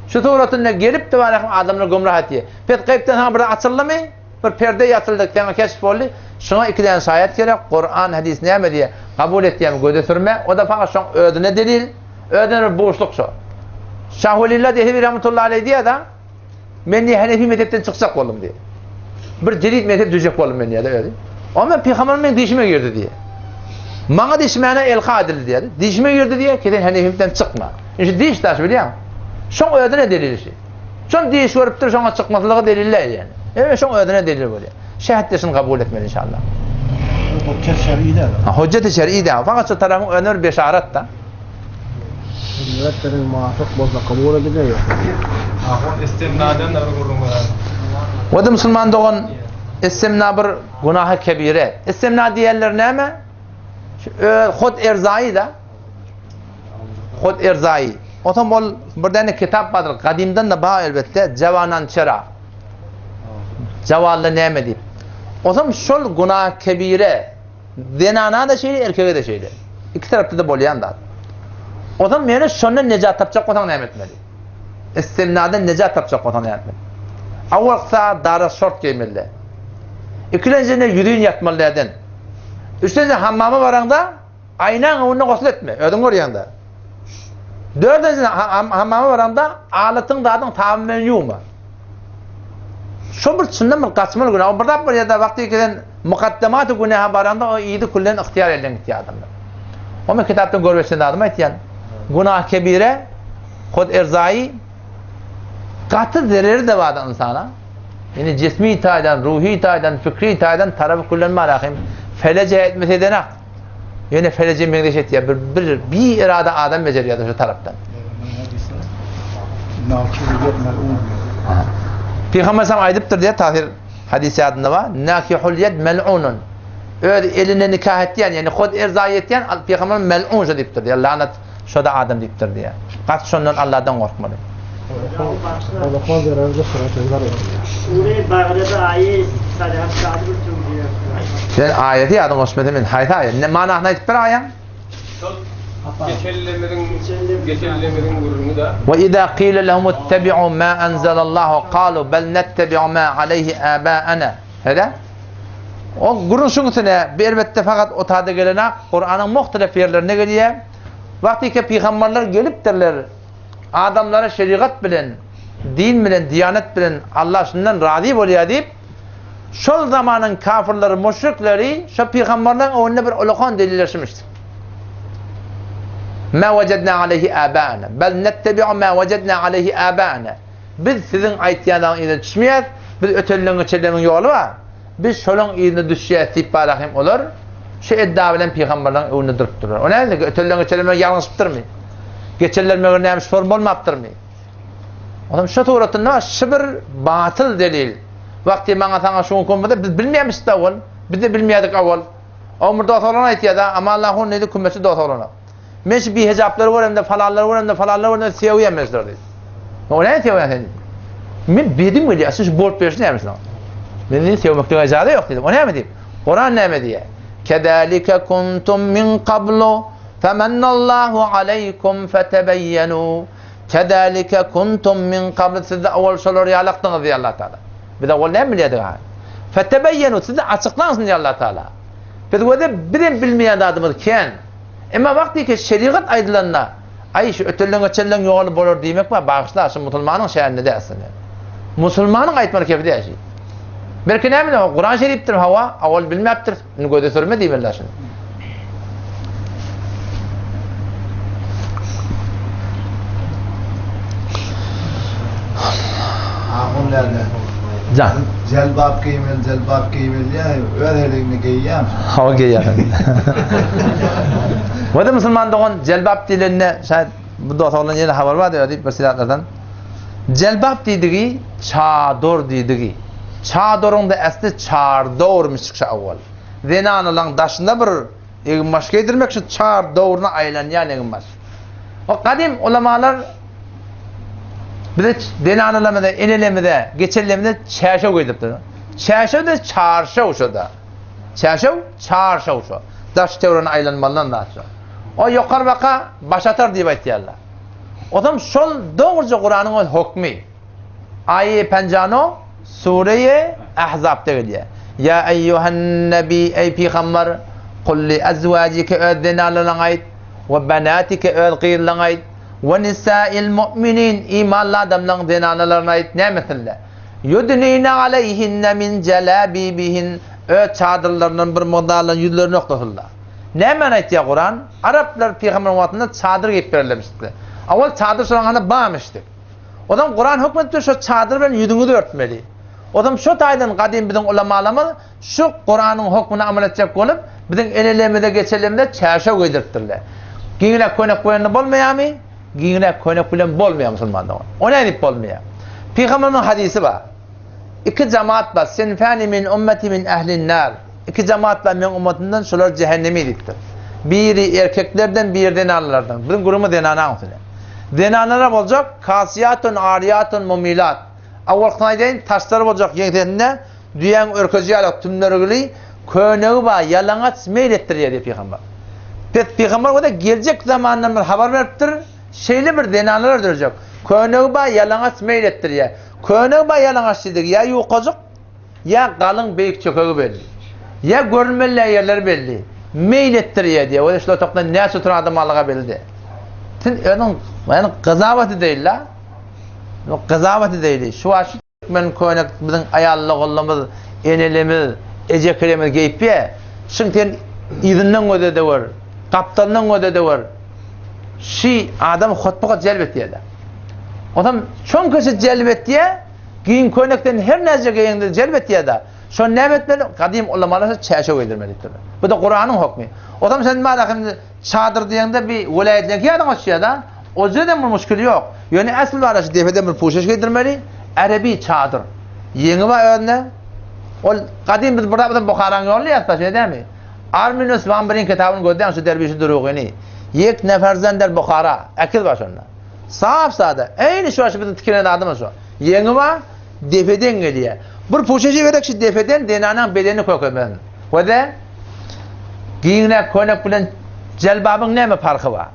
şu suratynda gelip de adamlar gümrah etýär. Pes gaýypdan saňa bir zat açyldymy? Bir perde ýatyldy, saňa keşf boldy. Şuňa iki däne şaýat gerek. Kuran, hadis näme diýýär? Kabul etýärmi, göze sürme. O da fakat şoň özüne delil. Özüne bir buşluk şo. Şah Welillah Dehlewi rahmetullahi aleyh diýýär da, men diýýär Hanefi mezhepden çykjak boldum diýýär. Bir jedid mezhep düzjek boldum men diýýär özi. O men pygamber meň dişime girdi diýýär. Maňa dişmäne elha edildi diýýär. Dişime girdi diýýär, ki sen Hanefimden çykma. Indi diş daş bilýäň. Şoň özüne delil şi. Şon diş görüpdir, şoňa çykmaslygy deliller yani. Evet, şoň özüne delil bolýar. Şähet deşini kabul etmeli inşallah. Hojjat şer'i däl. Hojjat şer'i däl. Fakat şu tarafyň öneri bir beşarat da. Şeriat bilen muwafyk bolsa kabul edilýär ýok. Ahun istimnadan da bir gürrüň beräýiň. O-da musulman dogan istimna bir günahy kebire. Istimna diýenler näme? Şu öz hod erzaýy da. Hod erzaýy. Otam ol bir däne kitap bardyr. Gadymdan da bar elbetde. Jawanan çera. Jawally näme diýip. Otam şol günah kebire zenana da şeýle, erkege de şeýle. Iki tarapda da bolýan zat. Otam ýöne şondan nejat tapjak bolsaň näme etmeli? Istimnadan nejat tapjak bolsaň näme etmeli? Awal sa dara şort geýmeli. Ikilenjine ýüzün ýatmaly däden. Üçlenji hammama baraňda Aýnaň öňünde gosl etme, özüň görýäň-dä. Dördünjiden, hammama baranda alatyň zadyň sabyn bilen ýuwma. Şo bir çyndan bir gaçmaly günä. O bir zat bolýar-da, wagty gelen mukaddematy günähe baranda o yzy küllen ygtyýar elden gitýär adamlar. O men kitapdan görüp eşiden zadymy aýtýan. Günah kebire, hod erzaýy gaty zereri-de bardy ynsana. Ýani jismi taýdan, ruhy taýdan, fikri taýdan tarapy küllen bar ahim. Feleje etmese edenak. Ýöne feleje meňzeş etýär. Bir bir bi irada adam bejerýär şu tarapdan. Peygamber sam aýdypdyr diýär, tahir hadis ýadynda bar. Nakihul yed mel'unun. Öz eline nikah etýän, ýani hod erza etýän Peygamber mel'un şu diýipdir diýär. Lanat şoda adam diýipdir diýär. Gaç şondan Allahdan gorkmaly. Sen aýaty ýadyňa düşmese men haýsy aýat? Ne manasyny aýdyp ber aýaň. Ve iza qila lehum ittabi'u ma anzalallahu qalu bel nettebi'u ma aleyhi abaana. Hede? O gürrüň şuň üstüne, bu elbetde fakat o tada gelenak, Kur'anyň muhtelif ýerlerinde gelýär. Wagtyky pygamberler gelipdirler, adamlara şerigat bilen, din bilen, diýanet bilen Allah şundan razy bolýar diýip, şol zamanyň kafirleri, müşrikleri şo pygamberleriň öňünde bir ulakan delilleşmişdir. Ma wejadna aleýhi abaana. Bel nettebi'u ma wejadna aleýhi abaana. Biz siziň aýtýanyňyzyň yzyna düşmeýäs, biz ötenleň geçenleň ýoly bar. Biz şolaň yzyna düşýäs diýip bara hem olar şu edda bilen pygamberleň öňünde durupdyrlar. O näme ötenleň geçenler ýalňyşypdyrmy? Geçenler meger näme şol bolmapdyrmy? Olam şu suratynda şu bir batyl delil. Wagty maňa saňa şu hukm biz bilmeýämiş da ol. Biz de bilmeýärdik awal. Omur dost oglan aýtýar-da, Aman Allahun diýdi, kümmetçi dost oglana. Men şu bihejaplary göremde, falanlary göremde, falanlary göremde söýýän men şulary diýdi. O näme söýýän sen? Men bedim gelýär, şu şu bolup berşi näme şunuň? Men diýdi, söýmeklige ijaza ýok diýdim. O näme diýip? Kuran näme diýýär? Kedalika kuntum min qablu famannallahu alaykum fatabayyanu. Kedalika kuntum min qablu siz de awal şolar ýalakdyňyz diýýär Allah Taala. Biz awal näme bilýärdik ha? Fetebeyyenu siz de açyklansyn diýýär Allah Taala. Biz göze bizem bilmeýän zadymyz kän. Emma wagty ki şerigat aýdylanda, aý şu ötenleň geçenleň ýoly bolar diýmek bar, bagyşla şu musulmanyň şäninde däl aslynda. Musulmanyň aýtmaly kefi däl şu. Belki näme bilen Kuran şerifdir hawa, awal bilmäpdir. Indi göze sürme diýmeliler şuny. Ahun lälä. Jan. Jelbap geýmeli, jelbap geýmeli diýýän, öz eligini geýýän. Hawa geýýän. Wada musulman dogan jelbap diýlende şaýat bu dost oglan ýene habar bar diýip bir silatlardan. Jelbap diýdigi çador diýdigi. Çadoryň da äsli çardormyş çykşa awwal. Zenanalaň daşyna bir eginbaş geýdirmek şu çardoruna aýlanýan eginbaş. O gadym ulamalar bize zenanalarymyza, enelerimize, geçenlerimize çärşew geýdiripdir. Çärşew de çarşaw şo-da. Çärşew, çarşaw şo. Daş töweregine aýlanmalydan zat şo. O ýokary baka başatar diýip aýtýarlar. Ozam şol dogruja Kuranyň öz hokmy. Aýe penjano Sure-i Ahzabda gelýär. Ýa eýýuhen nebi eý pygamber kul li azwajike öz zenanlaryňa aýt we benatike öz gyzlaryňa aýt we nisail mu'minin imanly adamlaryň zenanalaryna aýt nämesinle yudnina aleýhinne min jelabibihin öz çadyrlaryndan bir mygdarlaryny ýüzlerine oklasynlar. Nämäni aýtýar Kuran? Araplar pygamberiň wagtynda çadyr geýip bererlermişdi. Awal çadyr şolaryň hany barmyşdy. Ozam Kuran hökm edipdir şo çadyr bilen ýüzüňizi örtmeli. Ozam şo taýdan gadym biziň ulamalarymyz şu Kuranyň hökmüne amal etjek bolup biziň enelerimize geçelerimize çärşew geýdiripdirler. Giňräk köýnek goýanda bolmaýarmy? Giňräk köýnek bilen bolmaýar musulman dogan. O nädip bolmaýar? Pygamberimiziň hadysy bar. Iki jemaat bar, sinfani min ummeti min ehlin nar. Iki jemaat bar meň ummatymdan, şolar jähennemi diýipdir. Biri erkeklerden, biri zenanlardan. Biziň gürrüňimiz zenanaň üstüne. Zenanlara boljak kasiyatun ariyatun mumilat. Awalkyny aýdaýyn, taşlar boljak ýeňsesinde düýäň örkeji ýaly tümlergili köýnegi bar, ýalaňaç meýil etdirýär diýip pygamber. Pes pygamber bolsa geljek zamandan bir habar beripdir, şeýle bir zenanlar dörejek. Köýnegi bar, ýalaňaç meýil etdirýär. Köýnegi bar, ýalaňaç diýdigi ýa ýukajyk, Ýa galyň beýik çökegi belli. Ýa görünmeli ýerleri belli. Meýil etdirýär diýýär. Weli şul otakdan näçe oturan adam barlygy belli däl. Sen özüň ýani gyzabaty deýil-la. Gyzabaty deýli. Şu wagt şu türkmen köýnek biziň aýal-ogullarymyz, enelerimiz, ejekelerimiz geýip ýa. Şuň sen yzyndan göze-de gör, gapdalyndan göze-de gör. Şi adam hotba-hot jelp etýär-de. Onsoň çöňkesi jelp etýär. Giň köýnekden her näce geýeňde jelp etýär-de. Şony näme etmeli? Gadym ulamalar şo çäşew geýdirmeli diýipdirler. Bu-da Kuranyň hokmy. Ozam sen bada şimdi çadyr diýeňde bir welaýatlaryňky ýadyňa düşýär-de. O ýerde bir muşkil ýok. Ýöne äsli bada şu depeden bir puşeş geýdirmeli. Erebi çadyr. Ýeňi bar özünde. Ol gadym biz bir zatdan Buharaň ýoluny ýazsa şeý dämi? Arminus Van Brink kitabyny gözläň şu derwişi durugyny. Ýek neferzen der Buhara. Äkiz bar şonda. Sap sada. Eýni şu şu biziň tikilen zadymyz şu. Ýeňi bar, depeden gelýär. Bir puşeje gerek şu depeden zenanaň bedenini kökemesin. We-de giňräk köýnek bilen jelbabyň näme parhy bar?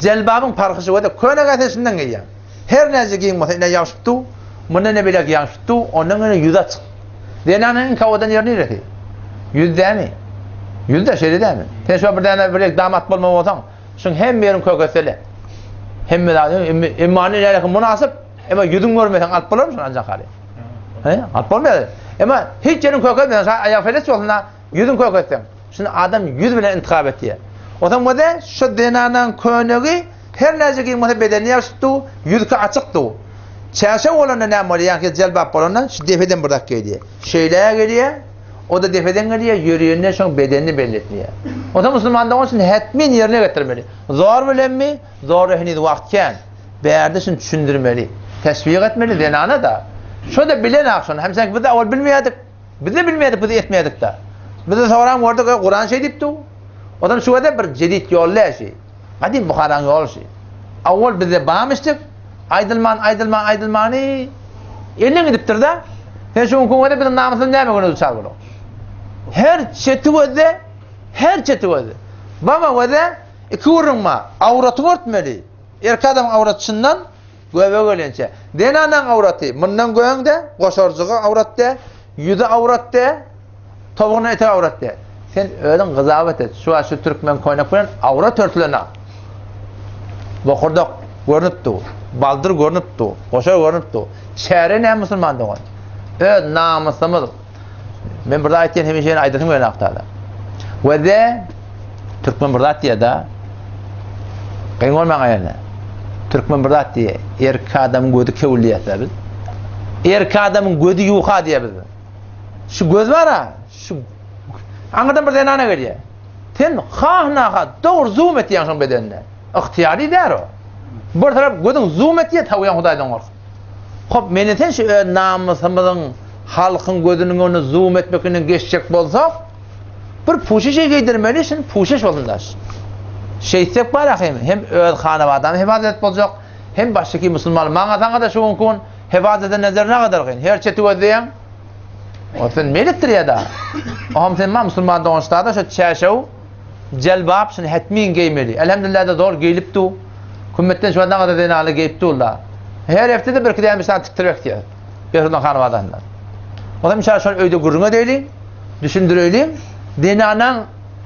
Jelbabyň parhy şu we-de köýnek äse şundan geýýäň. Her näce giň bolsa ine ýagşyp dur, mundan ne beýläk ýagşyp dur, ondan ýöne ýüzi açyk. Zenanyň iň owadan ýeri niresi? Ýüz dämi? Ýüz-de şeýle dämi? Sen şu bir däne bir damat bolma bolsaň, Şuň hemme ýeriň kökeseli. Hemme zady, emma nälekin mynasyp, emma ýüzüň görmeseň alyp bolarmy şuny ancak hali? He, alyp bolmaýar. Emma hiç ýeriň kökezmeseň, şa aýak feleç bolsun da, ýüzüň kökezseň. Şuny adam ýüz bilen intihap etýär. Onsoň bolsa şu zenanaň köýnegi her näce giň bolsa bedenine ýapyşyp dur, ýüzki açyk dur. Çärşew bolanda näme bolýar, ýaňky jelbap bolanda şu depeden bir zat gelýär. Şeýle gelýär, o-da depeden gelýär, ýörýände şoň bedenini belli etmeýär. Onsoň musulman dogan şuny hetmin ýerine getirmeli. Zor bilenmi? Zora heniz wagt kän. Bärde şuny düşündirmeli. Teşwik etmeli zenana-da. Şo-da bilenok şony. Hem sen biz owal bilmeýärdik. Biz-de bilmeýärdik, biz etmeýärdik-de. Biz-de soran gördük, e, Kuran şeý diýipdi. Ondan şu gezek bir jedit ýol däl şi. Gadym Buharaň ýoly şi. Awwal bizde barmyşdyk. Aýdylman, aýdylman, aýdylmany elden gidipdir-de. Sen şu günki güne biziň namysymyz näme güne duçar bolar? Her çeti gözde, her çeti gözde. Baba gözde iki gürrüň bar. Awratyňy örtmeli. Erkek adamyň awraty çyndan göbege gelinçe. Zenanaň awraty mundan göňde, goşarjygy awrat de, ýüzi awrat de, towugyna etek awrat de. Sen özüň gyzawat et. Şu wagt şu türkmen köýnek bilen awrat örtülen-ä. Bokurdak görnüp dur. Baldyr görnüp dur. Goşar görnüp dur. Çäre näme musulman dogan? Öz namysymyz. Men bir zat aýtýan hemişe ýene aýdasym gelýän aktada. We de türkmen bir zat diýýär-de. Geň bolmaň aýana. Türkmen bir zat diýýär. Erkek adamyň gözi kewil diýýär biz. Erkek adamyň gözi ýuha diýýär biz. Şu göz bar-a, şu aňyrdan bir zenana gelýär. Sen hah-naha dogry zoom etýäň şoň bedenine. Ygtyýary däl o. Bir tarap gözüň zoom etýär, tawýaň Hudaýdan gork. Hop, meni sen şu öz namysymyzyň halkyň gözüniň önüne zoom etmekinden geçjek bolsak, bir puşeş geýdirmeli, şun puşeş bolsun daş. Şeýtsek bar ahim, hem öz hanabadamy hefazat edip boljak, hem başdaki musulman maňa saňa da şu günki gün hefazat eden nezer ne kadar kyn. Her çeti gözleýäň. O sen melikdir ya da. Ohm sen ma musulman doňuşda şu çäşew jelbap şuny hetmin geýmeli. Elhamdülillah da zor geýlip du. Kümmetden şu adamda zenaly geýip durlar. Her heftede bir iki däne bir tikdirip etýär. Behrudan hanabadasyndan. O zaman inşallah şony öýde gürrüň edeýliň, düşündireýliň. Zenanaň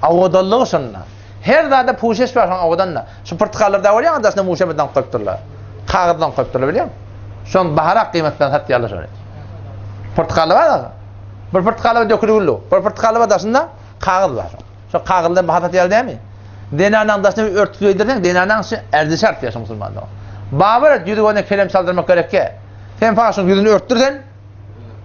awadallygy şonda. Her zada puşeş bar şoň awadanda. Şu pyrtykallar da bolýar, daşyna muşeme daňyp goýupdyrlar. Kagyzdan goýupdyrlar bilýäňmi? Şoň baharak gyýmat bilen satýarlar şony. Pyrtykallar bar. Bir pyrtykallar dökülgülü. Bir pyrtykallar daşynda kagyz bar. Şo kagyzdan baha satýar dämi? Zenanaň daşyna bir örtük geýdirseň, zenanaň şu erzişi artýar şu musulmanda. Babar et ýüzi gözüne kelem çaldyrmak gerekge. Sen fakat şuň ýüzüni örtdürsen,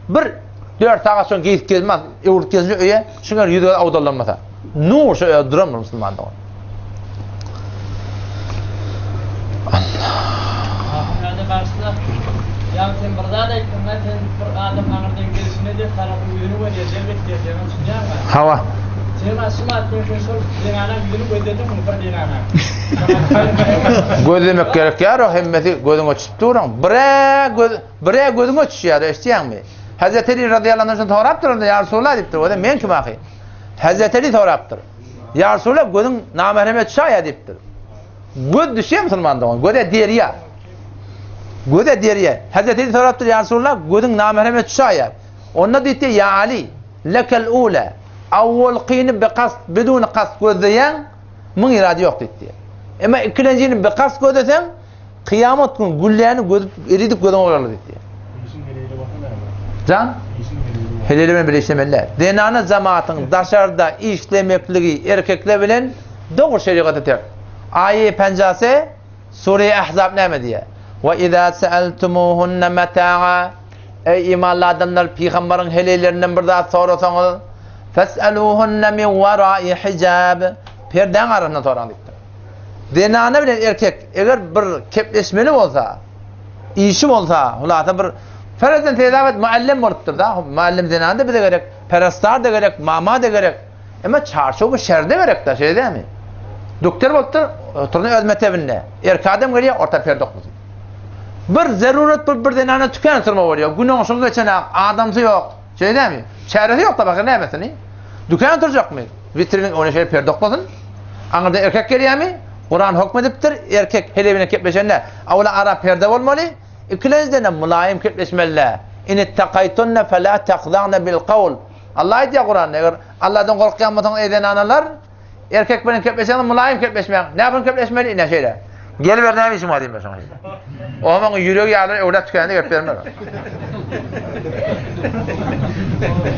bir 4 sagat soň geýip gezmez, öwrüp gezince öýe, şuň ýüzi gözi awdallanmasa. Nur şu öýe duran bir musulman dogan. Ýa sen bir zat aýtdyň, sen bir adam aňyrdan gelişine de tarapyň ýüzüni görýär, elbetde, sen düşünýäňmi? Hawa. Sen şu wagt sen şol zenana ýüzüni gözlediňmi bir zenana? Gözlemek gerek ýar o hemmesi gözüňe düşüp duran. Bire göz bire gözüňe düşýär, eşitýäňmi? Hazreti Ali razyýallahu anhu sorapdyr onda ýa Resulallah diýipdir. O da men kim ahy? Hazreti Ali sorapdyr. Ýa Resulallah gözüň namähreme düşýär diýipdir. Göz düşýär musulman dogan, göze derýa. Göze derýa. Hazreti Ali sorapdyr, ýa Resulallah, gözüň namähreme düşýär. Onda diýipdir, ýa Ali, lekel ula. Awwalkyny bi kast, bidun kast gözleýäň, muň irady ýok diýipdir. Emma ikilenjini bi kast gözleseň, kyýamat gün gülläni gözüp, eridip gözüňe urarlar diýipdir. Jan? Heleli bilen bile işlemeli. Zenana jamatyň daşarda işlemekligi erkekler bilen dogry şerigata ters. Aýe penjase Sure Ahzab näme diýýär? Wa iza sa'altumuhunna mata'a Eý imanly adamlar pygamberiň heleýlerinden bir zat sorasaňyz fes'aluhunna min wara'i hijab perdäň arasyndan soraň diýipdir. Zenana bilen erkek eger bir kepleşmeli bolsa, işi bolsa, hulasa bir Ferezden tezawet muallem bolupdyr da, muallem zenana da bize gerek, perestar da gerek, mama da gerek. Emma çarçuwa şerde gerek da, şeýle dälmi? Doktor bolupdyr, oturdy öz mekdebinde. Erkek adam gelýär, orta perde oklasyn. Bir zeruret bolup bir zenana tüken oturma bolýar. Gün oňşugy geçenak, adamsy ýok. Şeýle dälmi? Çäresi ýok da başga nämesini? Dükan oturjakmy? Witriniň öňüne şeýle perde oklasyn. Aňyrda erkek gelýärmi? Kuran hokm edipdir, erkek hele bilen kepleşende awala ara perde bolmaly. Ikilenjiden hem mylaýym kepleşmeli. In ittakaýtunne fela tahza'ne bil kawl. Allah aýdýar Kuranda, eger Allahdan gorkýan bolsaňyz eý zenanalar, erkek bilen kepleşeňiz mylaýym kepleşmäň. Näme bilen kepleşmeli? Ine şeýle. Geliber näme işiň bar diýme şoňa. Onuň ýüregi ýaly öwlap tükände gelip bermez.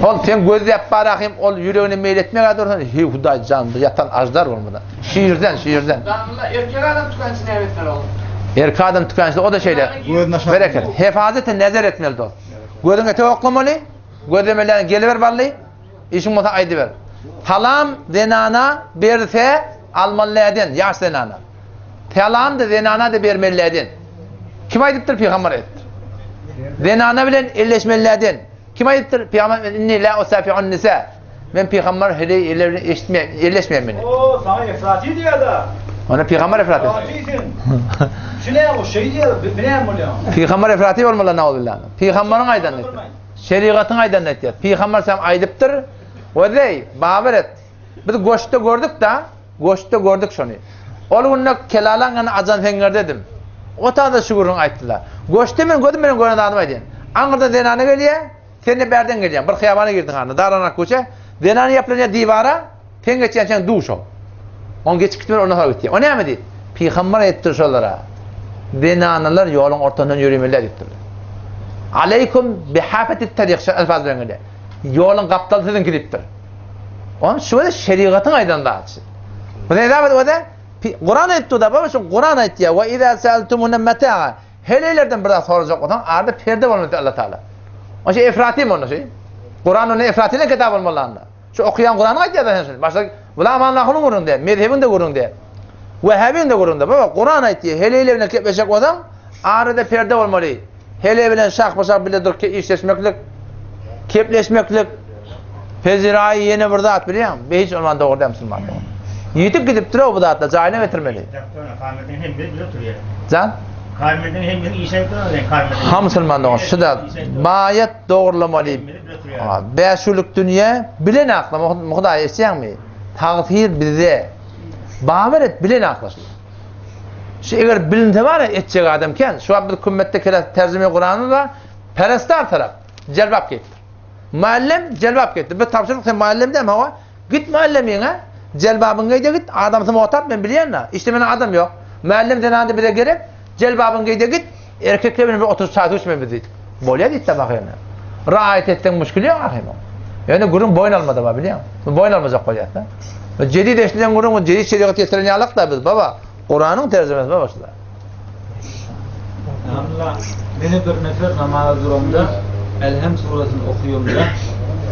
Ol sen gözläp bar ahim ol ýüregine meýil etmegä dursan, heý Hudaý jan, bu ýatan ajdar bolmada. Şirden, şirden. Damla erkek adam tükençi näme etmeli ol? Erkek adam tükençi o da şeýle. Bereket. Hefazete nezer etmeli dost. Gözüňe etek oklamaly, gözlemelerine geliber bally. Işiň bolsa aýdyber. Salam zenana berse almaly näden, ýaş zenana. Salam da zenana da bermeli näden. Kim aýdypdyr pygamber aýdypdyr. Zenana bilen elleşmeli näden. Kim aýdypdyr? Pygamber inni la usafi'un nisa. Men pygamber hele ele bilen eşitme, elleşmeýän men. O sana efrati diýýär-de. Ona pygamber efrati. Şu näme o şey diýýär, bilýän bolýan. Pygamber efrati bolmaly nauzbillah. Pygamberiň aýdanyny. Şerigatyň aýdanyny aýtýar. Pygamber salam aýdypdyr, Wezeý, babyr et. Biz goşda gördük-da, goşda gördük şony. Ol günde Kelalaň ýany ajan seňňerdedim. O tada şu gürrüňi aýtdylar. Goşda men gözüm bilen gören zadymy aýdýan. Aňyrdan zenana gelýär, sen-de bärden gelýäň. Bir hyýabana girdiň hany, daranak köçe. Zenana ýaplanýar diwara, Sen geçýänçäň duş ol. Oň geçip gitmeli ondan soň gitýär. O näme diýip? Pygamber aýdypdyr şolara. Zenanalar ýoluň ortasyndan ýöremeliler diýipdir. Aleýkum bihafeti taryk şu alfaz bilen gelýär. Ýoluň gapdaly siziňki diýipdir. Onuň şu wada şerigatyň aýdan zady. Bu näme zat Kuran aýtdy da baba şu Kuran aýtýar. Wa iza sa'altumuna mata'a. Heleýlerden bir zat sorajak bolsaň, arada perde bolmaly diýdi Allah Taala. O şey efratim onda şey. Kuran onda efratilen kitap bolmaly anda. Şu okaýan Kuranyň aýdýar zaten şuny. Başga Bula Aman Allahynyň gürrüňde, mezhebiň de gürrüňde. Wehhabiň de gürrüňde. Baba Kuran aýtýar, heleýler bilen kepleşjek bolsaň, arada perde bolmaly. Heleý bilen şah-başak bile durup işleşmeklik, kepleşmeklik, peziraýy ýene bir zat bilýäňmi? Be hiç bolman dogry däl musulman. Ýitip gidipdir o bu zatlar, jaýyna getirmeli. Jan? Karmeden hem işe Ha musulman dogan, şu da maýat dogrulamaly. Bäşgünlük dünýä bilen akla, Hudaý eşidýäňmi? Tagsyr bizde. Babar et bilen akla şu. Şu eger bilinse bar etjek adam kän. Şu wagt biz kümmetde kelas terjime Kuranyny da perestar tarap jelbap geýipdir. Muallem jelbap geýipdir. Bir tabşyryk sen muallem dämi hawa? Git muallemiňe, jelbabyňy geý-de git, adamsy motap men bilýän-dä. Işde meniň adam ýok. Muallem zenany bize gerek, jelbabyňy geý-de git, erkekler bilen bir oturyp çaý-suw içmeli biz diýdik. Bolýa diýdi-de bak ýöne. Raýat etseň müşgil ýok ahym. Ýöne gürrüň boýun almada bar bilýäňmi? Biz boýun almajak bolýas-da. Jedid eşidilen gürrüň, bu jedid şerigat getiren ýalak-da biz baba. Kuranyň terjimesi baba şular. Hamla, meni bir nefer namaza duramda Elham surasyny okuyamda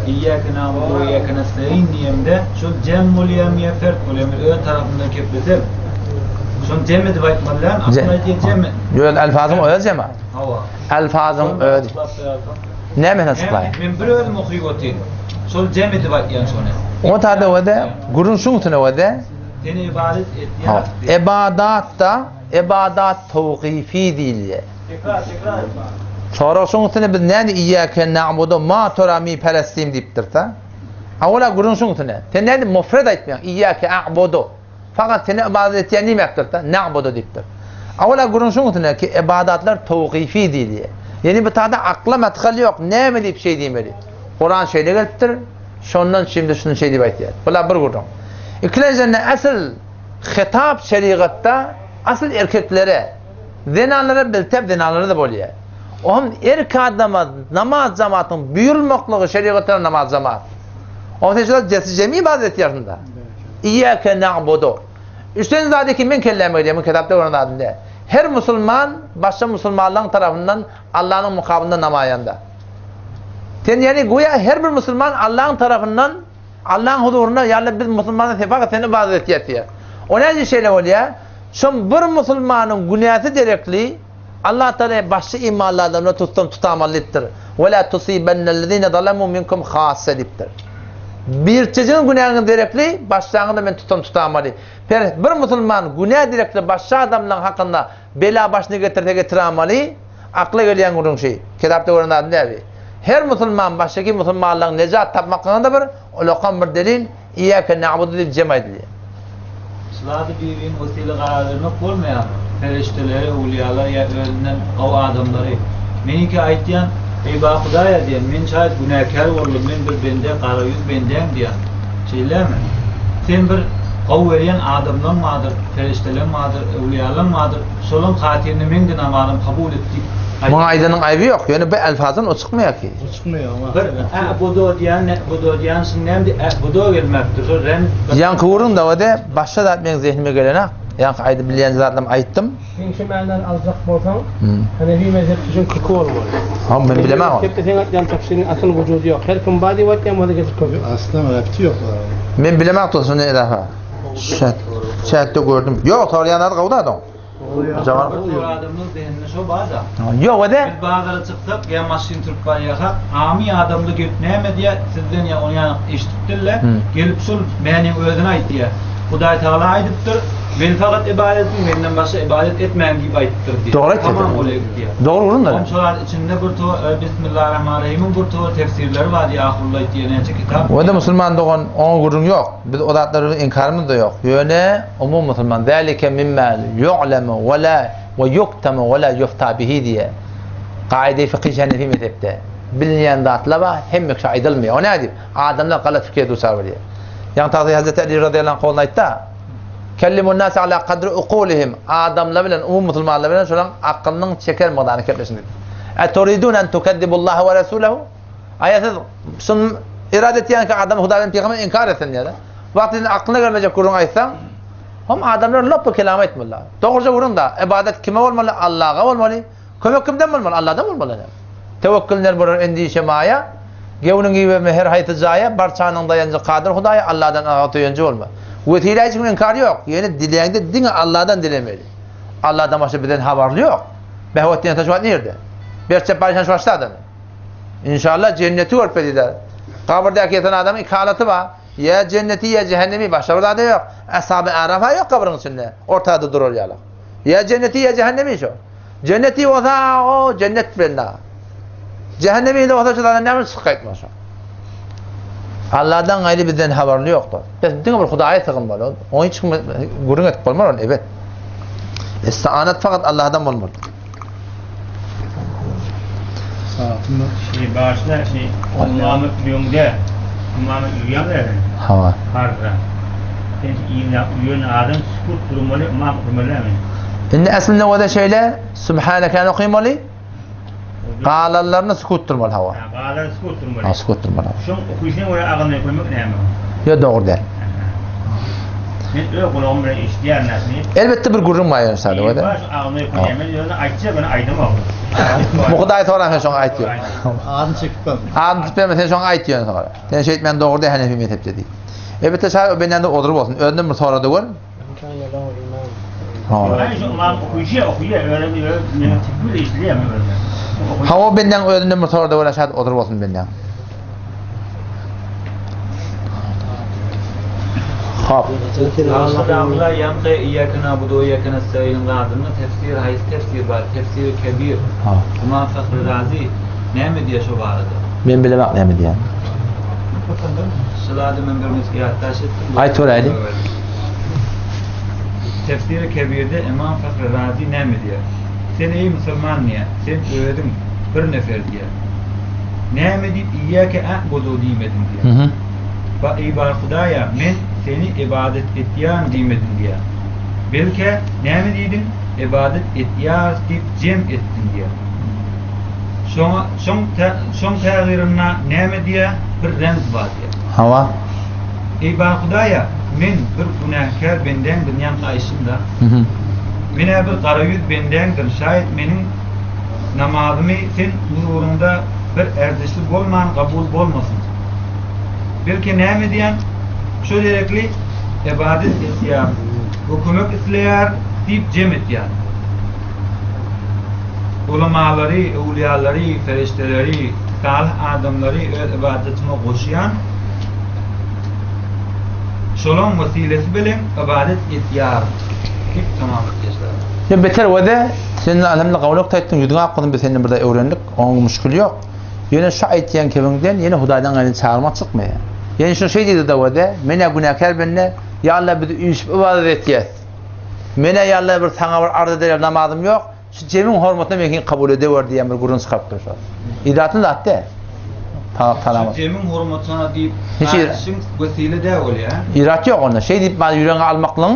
Iyyake na'budu ve iyyake nestaîn diýemde şol jem bolýarmy ýa fert bolýarmy öz tarapymdan keplesem şony jem edip aýtmaly dälmi? Aslynda aýtýan jem. Ýöne elfazyň özi jem. Hawa. Elfazyň özi. Näme açyklaýyn? Men bir özüm okyp otyryn. Şol jem edip aýtýan şony. O tada öde gürrüň şuň üstüne öde. Seni ibadet etýäris diýip. Ebadatda ebadat towkyfi diýilýär. Tekrar, tekrar et bana. Sorag şuň üstüne biz näme iýýäke na'budu ma tora mi perestim diýipdir-de. Awala gürrüň şuň üstüne. Sen nädip mufred aýtmaýaň iýýäke a'budu. Fakat seni ibadat etýän diýmekdir-de, na'budu diýipdir. Awala gürrüň şuň üstüne ki ebadatlar towkyfi diýilýär. Ýani bu tada akla madhal ýok, näme diýip şeý diýmeli. Kuran şeýle gelipdir. Şondan şimdi şuny şeý diýip aýtýar. Bula bir gürrüň. Ikilenjende asyl hitap şerigatda asyl erkeklere, zenanlara biltep zenanlara-da bolýar. O hem erk adama namaz jamatyň buýrulmaklygy şerigatda namaz jamaat. O sen şular jesi jemi ibadet etýärsiň-da. Iyyake na'budu. Üçünji zat ki men kelläme gelýär, men kitapda gören zadym däl. Her musulman başga musulmanlaryň tarapyndan Allanyň mukabynda namaýanda. Sen ýani goýa her bir musulman Allaň tarapyndan Allaň huzurynda ýa biz musulmanlar sen fakat seni ibadet etýäs diýýär. O näce şeýle bolýar? Şom bir musulmanyň günäsi derekli Allah Taala başga imanly adamlar tutsam tutamaly diýipdir. Ve la tusibennellezine zalamu minkum hassa diýipdir. Birçejigiň günäňiz derekli başgaňyzy men tutsam tutamaly. Per bir musulman günä derekli başga adamlaryň hakynda bela başyna getirse getiramaly. Akla gelýän gürrüň şi. Kitapda gören zadym däl bi. Her musulman başdaky musulmanlaryň nejat tapmaklygyna-da bir ulakam bir delil, Iýýäke na'budu diýip jem aýdylýar. Şulady birin wesile garar bermek bolmaýarmy? Perişdeleri, öwlüýalar ýa özünden gowy adamlary. Meniňki aýtýan, Eý ba Hudaýa diýen, men şaýat günäkär boldum, men bir bende, gara ýüz bendäň diýen. Şeýlemi? Sen bir. Gowy görýän adamlaň bardyr, perişdeleň bardyr, öwlüýalaň bardyr, şolaň hatyryna meň-de namazym kabul et diýip aýtdy. Muňa aýdanyň aýby ýok, ýöne bu elfazdan o çykmaýar ki. O çykmaýar. Bir a'budu diýen, ne'budu diýen şuny näme diýip a'budu gelmekdir, şol rem. Ýaňky gürrüň dawada başga zat meň zehnime gelenok, ýaňky aýdyp bilýän zatlarymy aýtdym. Seň şu manyny aljak bolsaň, Hanefi mezhepçi üçin köki bolmaly. Ha, men bilemem ony. Mezhepde seň aýtýan tafsiriň asyl wujudy ýok. Her kim bar diýip aýtýan bolsa geçip köki. Aslynda repti ýok. Men bilemok dostum ne edafa. Şat şatda gördüm. Ýok, sorýan zady gowy zat oň. Jogap. Bir adamyň zehninde şo bar-da. Ýok, ede. Biz bazara çyksak ýa maşyn sürüp barýarsak, amy adamda gelip näme diýýär, sizden ýa ony ýa eşidipdir-le, gelip şol mäniň özüni aýtýar. Hudaý Tagala aýdypdyr, Meni fakat ibadet ediň, menden başga ibadet etmäň diýip aýdypdyr diýýär. Dogry aýtýar. Tamam bolýar gidýär. Dogry gürrüň Onuň şolar içinde bir to Bismillarrahmanrahimiň bir to tefsirleri bar diýýär, ahulla aýtýar näçe kitap. Onda musulman dogan oňa gürrüň ýok. Biz o zatlary inkarymyz-da ýok. Ýöne umum musulman zalike mimma yu'lemu we la we yuktemu we la yufta bihi diýýär. Kaide-i fykhy Hanefi mezhepde. Bilinýän zatlar bar, hemme kişä aýdylmaýar. O nädip? Adamlar galat pikire duçar bolýar. Ýagny tagsyr Hazreti Ali razyýallahu anh kowlunda aýtdy, Kellimun nas ala kadri ukulihim, adamlar bilen, umumy musulmanlar bilen şolaryň akylynyň çeker mukdaryny gepleşiň diýdi. Eturidun en tukezzibullaha we rasulehu? Aýa siz şuny irade etýän ki adam Hudaý bilen pygamberi inkar etsin diýýär. Wagt sen aklyna gelmejek gürrüň aýtsaň, hem adamlar lopba kelam aýtmalylar. Dogruja gürrüň da, ibadat kime bolmaly? Allaha bolmaly. Kömek kimden bolmaly? Allahdan bolmaly. Tewekkül ner bolar endişe maýa, Gewniň iberme her haýsy jaýa, Barçanyň daýanjy Kadyr Hudaýa, Allahdan aga söýenji bolma. Wesile hiç kimiň inkary ýok. Ýöne diläňde diňe Allahdan dilemeli. Allahdan başga bizden habarly ýok. Behwet diýen şu wagt nirde? Berçep barýan şu başda adamy. Inşallah jenneti görüp diýdi. Gabyrdäki ýatan adamyň iki halaty bar. Ýa jenneti ýa jehennemi başga bir zady ýok. Ashaby Arafa ýok gabyryň içinde. Ortada durar ýaly. Ýa jenneti ýa jehennemi şo. Jenneti bolsa o jennet bilen da. Cehennemi de bolsa şu zaten näme çykyp gaýtmaz şo. Allahdan gaýry bizden habarly ýokdur. Biz diňe bir Hudaýa sygynmaly. Onuň hiç kim gürrüň edip bolmaz ony, evet. Istianat fakat Allahdan bolmaly. Şey başla şey ymamy öňde ymamy uýan berdi. Hawa. Parza. Sen ýygnap uýan adam sükut durmaly, ymam oturmaly dälmi? Indi aslynda o-da şeýle, Sübhanekeni okymaly, galanlaryny sükut durmaly hawa. Ha, galan sükut durmaly. Ha, sükut durmaly. Şoň okyşyna görä agyny kömek näme? Ýok, dogry däl. Men öz gulagym bilen eşidýän näsini. Elbetde bir gürrüň bar ýöne şada o-da. Baş agyny köýemez ýöne aýtjak ony aýdamok. Bu Hudaý soran sen şoňa aýt ýok. Adyny çekip berme. Adyny tutup berme sen şoňa aýt ýöne soňra. Sen şeýtmän dogry däl Hanefi mezhepde diý. Elbetde şaýat o benden-de ozry bolsun. Özünden bir sora-da gör. Hawa benden özünden bir sora-da gör şaýat ozry bolsun benden. Hop. Adamlar ýaňky Iýýäke na'budu we iýýäke nestaîn zadynda tefsir haýsy tefsir bar? Tefsiri Kebir. Ymam Fahri Razi näme diýýär şo barada? Men bilemok näme diýýän. Şol zady men bir mesele ýatdaş etdim. Aýt göräýli. Tefsiri Kebirde Ymam Fahri Razi näme diýýär? Sen eý musulman diýýär, sen özüň bir nefer diýýär. Näme diýip Iýýäke a'budu diýmediň diýýär. Ba eý bar Hudaýa, men Seni ybadat etýän diýmediň diýýär. Belkä, näme diýdiň? Ybadat etýäris diýip jem etdiň diýýär. Şoňa, şoň tä, şoň tägyrynda näme diýýär? Bir remz bar diýýär. Hawa. Eý bar Hudaýa, men bir günäkär bendäňdirin ýaňky aýşym-da. Men-ä bir garaýüz bendäňdirin, şaýat meniň namazymy Sen huzuryňda bir erzişli bolman kabul bolmasyn. Belki näme diýen, şo derekli ybadat etýär we kömek isleýär diýip jem etýär. Ulamalary, öwlüýalary, perişdeleri, salyh adamlary öz ybadatyma goşýan, şolaň wesilesi bilen ybadat etýär diýip tamam etýär. Sen beter wede, sen alhamdulillah gawlak taýtdyň, ýüzüňi ak gyzym biz senden bir zat öwrendik, oňa müşgil ýok. Ýöne şu aýtýan kebiňden ýene Hudaýdan gaýry çagyrmak çykmaýar. Ýene şuny şeý diýdi Dawuda, Men-ä günäkär bende, ýa Alla biz üýşüp ybadat etýäs. Men-ä ýa Alla bir saňa bir arz eder ýaly namazym ýok, şu jemiň hormatyna meniňkini kabul edewer diýen bir gürrüň çykarypdyr şol. Idatly zat däl. Saglyk salamat. Şu demiň hormatyna diýip Hiç aýdyşyň wesile däl bolýa. Irat ýok onda. Şeý diýip bana ýüregiňe almaklygyň,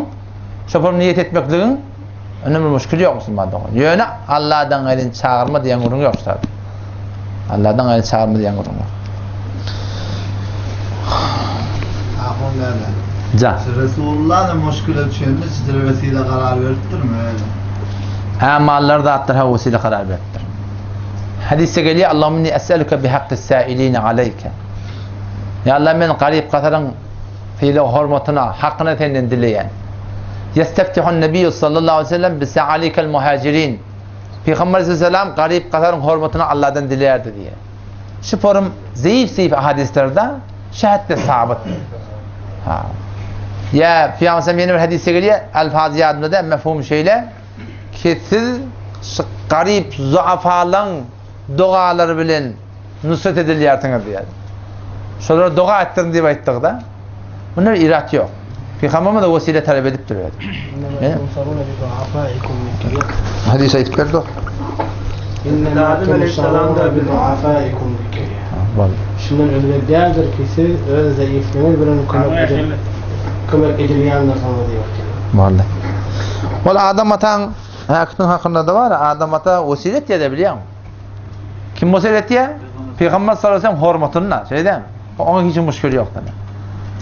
şopam niýet etmekligiň onda bir muşkil ýok musulman dogan. Ýöne Alladan gaýryn çagyrma diýen gürrüň ýok şu taýda. Alladan gaýryn çagyrma diýen gürrüň ýok. Ahun däde. Ja. Şu Resulullah da muşkile düşende sizlere wesile karar beripdirmi öyle? Ha mallar zatlar ha wesile karar beripdir. Hadisde gelýär, Allahumma inni es'eluke bi haqqis sailine aleyke. Ya Allah men garyp gasaryň sylag hormatyna, hakyna senden dileýän. Yesteftihun nebiyyü sallallahu aleyhi ve sellem bi sa'alikel muhacirin. Peygamber aleyhisselam garyp gasaryň hormatyna Allah'dan dileýärdi diýýär. Şu forum zeýif-zeýif hadislerde şähetde sabyt. Ha. Ya Peygamber ýene bir hadisde gelýär, alfaz ýadymda däl, mefhum şeýle. Ki siz şu garyp zuafalaň dogalary bilen nusrat edilýärsiňiz diýýär. Şolara doga etdiriň diýip aýtdyk-da. Mundan irat ýok. Pygamberimiz de wesile talap edipdir özi. Hadis aýdyp berdi. Şundan özge däldir ki siz öz zeýifligiňiz bilen kömek edil kömek edilýändirsiňiz diýip aýtýar. Boldy. Ol Adam ataň häkimiň hakynda da bar, Adam ata wesile etýär bilýäňmi? Kim wesile etýär? Pygamber sallallahu aleyhi ve sellem hormatyna, şeýle dälmi? Oňa hiç muşkil ýok diýmek.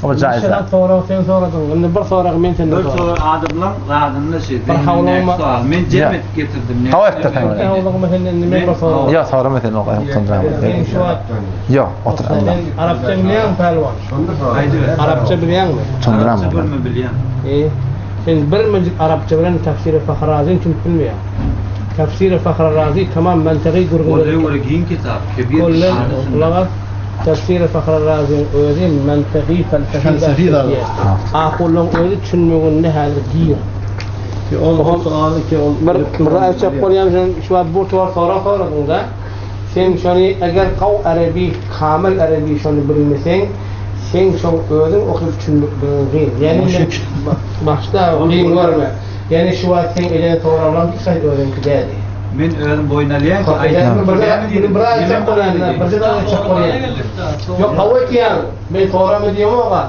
O jaiz. Şeýle sorag sen soradyň. Indi bir sorag men senden Bir sorag adamlaň zadynda şey. Bir hawlama Men jem edip getirdim. Hawa etdir sen. Bir hawlama senden indi men bir sorag. Ýok, sorama sen o Sen şu wagt Ýok, otur. Sen arapça bilýäňmi pälwan? Arapça bilýäňmi? Çonduram. Arapça bilme bilýän. E, sen bir müjik arapça bilen tefsiri Fahrazyny tutup bilmeýäň. Tefsiri Fahrazy tamam mantygy gürrüň. Ol öwre giň kitap. Kebir. Tefsiri Fahrazyň özi mantygy felsefi zat. Ahullaň özi düşünmeginde häzir gir. Bir bir aýtjak bolýan sen şu wagt bu tor sorag soradyňda sen şony eger gaw arabi kamil arabi şony bilmeseň sen şoň özüň okyp düşünmekligiň gyn. Ýani başda gyn görme. Ýani şu wagt seň eden soraglaň hiç haýsy özüňki däldi. Men özüm boýun alýan ki aýtdym. Bir aýtjak bolýan, birje zat aýtjak bolýan. Ýok, hawa etýäň. Men sorama diýemok-a.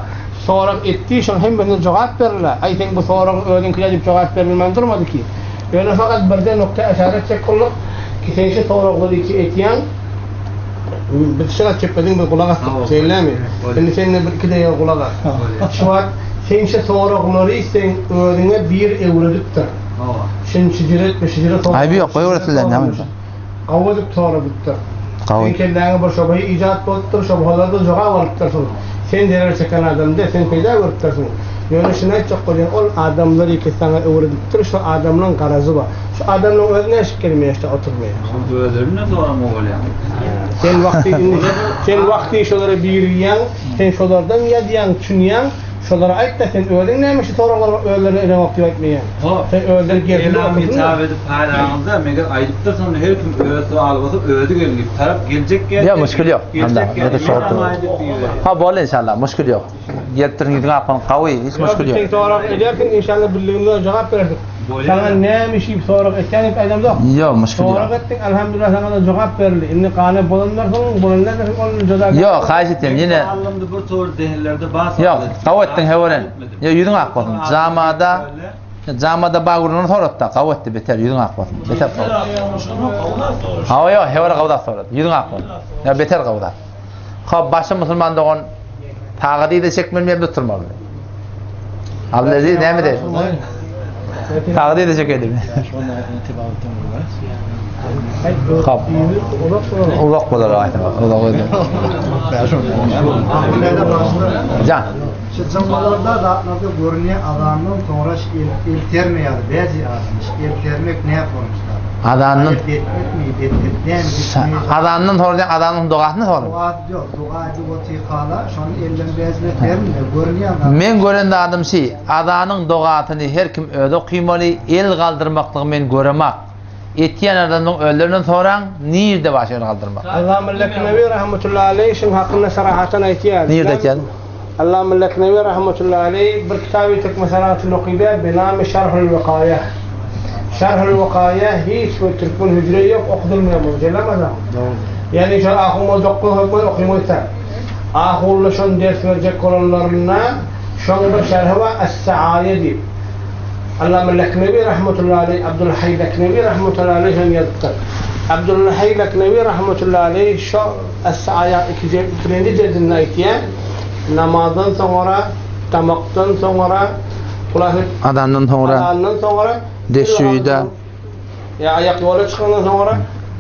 Sorag etdi, şoň hemmesine jogap berildi. Aý seň bu soragyň özüňkidä diýip jogap berilmän durmady ki. Ýöne fakat birde nokta yşarat etjek bolduk ki sen şu soraglary ki etýäň, biz şu wagt çepbediň biz gulak asdyk, şeýlemi? Indi sen-de bir ikide ýer gulak as. Şu wagt sen şu soraglary seň özüňe bir öwredipdir. Şuny şujur etme, şujur et. Aýby ýok, goý öwretsinler, näme bolsa. Gawy edip soradypdyr. Gawy. Seň kelläňe bir şobha ijat bolupdyr, şobhalarda jogap alypdyrsyň. Sen zerer çeken adam däl, sen peýda görüpdirsiň. Ýöne şuny aýtjak bolýan, ol adamlar ýeke saňa öwredipdir, şo adamlaň garazy bar. Şu adamlaň özi näşik gelmeýär şda oturmaýar. Şoň özlerinde sorama bolýar. Sen wagty indi sen wagty şolara birigýäň, sen şolardan ýazýaň, düşünýäň. Şolara aýt-da sen özüň näme şu soraglary özlerine edeňok diýip aýtmaýaň. Sen özleri gelsin Elam okusyn-da. hitap edip paýlanyňyzda meger aýdypdyr sonda her kim öz sowaly bolsa özi gelin diýip tarap geljek gel Ýok muşkil ýok. geljek gel Ýa-da Ha boldy inşallah muşkil ýok. Gelip duruň ýüzüňe akmaň gawy hiç muşkil ýok. Sen sorag edersiň inşallah birliginde jogap berersiň. Saňa näme işi sorag etýän diýip aýdamzok. Ýok muşkil ýok. Sorag etdiň alhamdulillah saňa-da jogap berildi. Indi gane bolanlarsyň bolanlarsyň ol jaza. Ýok haýyş etýän ýene. Allamda bir tor zehinlerde bar Ýok gawy etdiň heweren. Ýok ýüzüň ak bolsun. Jamada jamada bar gürrüňini soratda gawy etdi beter ýüzüň ak bolsun. Beter gawy. Hawa ýok hewere gawy zat sorady. Ýüzüň ak bolsun. Ýa beter gawy zat. Hop başa musulman dogan tagady da çekmeli ýerde oturmaly. Abdülaziz näme diýdi? Tagady da çekeli. Hop. Uzak bolar aýtma. Uzak bolar. Jan. Şu jyngalarda zatlarda görünýär azandan soňra şu el el termeýär bäzi adam şu el termek näp bolmuşlar. Azandan Etmekmi etmek näme Azandan soňra diýen azanyň dogasyny soň. Doga ýok doga edip otyrkala şony elden bäzine termine görünýär zat. Men gören zadym şi, azanyň dogasyny her kim özi okymaly, el galdyrmaklygy men göremak. Etýän adamlaryň özlerinden soraň, nirde bar şu el galdyrmak? Allama Leknewi rahmetullahi aleý şuň hakynda sarahatan aýtýar. Nirde aýtýar? Allama Leknewi rahmetullahi aleý bir kitaby türkmen sarahatynda okyýar, benami Şerhul Wekaýa. Şerhul Wekaýa hiç bir türkmen hüjre ýok, okudylmaýar bu, jelemada. Ýagny şol ahun boljak bol hökman okyň öýtse. Ahunla şony ders berjek bolanlarynda şoň bir şerhi bar Es-Saaýe diýip. Allama Leknewi rahmetullahi aleýh, Abdulhaý Leknewi rahmetullahi aleýh hem ýazypdyr. Abdulhaý Leknewi rahmetullahi aleýh şo Es-Saaýa ikinji jildinde aýtýar, namazdan soňra, tamakdan soňra, hulasy Azandan soňra, azandan soňra, deşşüýde. Ýa aýak ýola çykandan soňra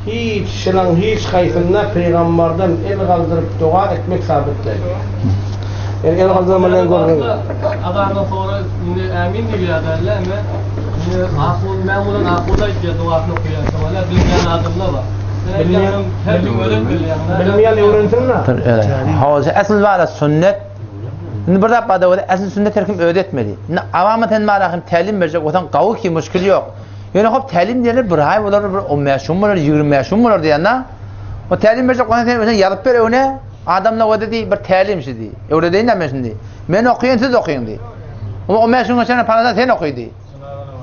hiç şylaň hiç haýsynda pygambardan el galdyryp doga etmek sabyt däl. Ýani el galdyrmadan görgün. Azandan soňra indi ämin diýilýär dälmi? Indi ahun mämulan ahun aýtýar dogasyny okaýar. Şoňa bilmeýän adamlar bar. Bilmeýän her kim özem bilýär. Bilmeýän öwrensin-de. Hawa, esl bara sünnet. Indi bir zat bar-da, esl sünnet her kim özi etmeli. Indi awama sen bara hem tälim berjek bolsaň gawy ki muşkil ýok. Ýöne hop tälim diýenler bir aý bolar, bir 15 gün bolar, 25 gün bolar diýende. O tälim berjek bolsaň sen özüň ýazyp ber öňe. Adamlar o diý bir tälim şi diý. Öwredeýin men şindi. Men okaýyn siz okaýyň diý. O 15 gün geçen parada sen okaý diý.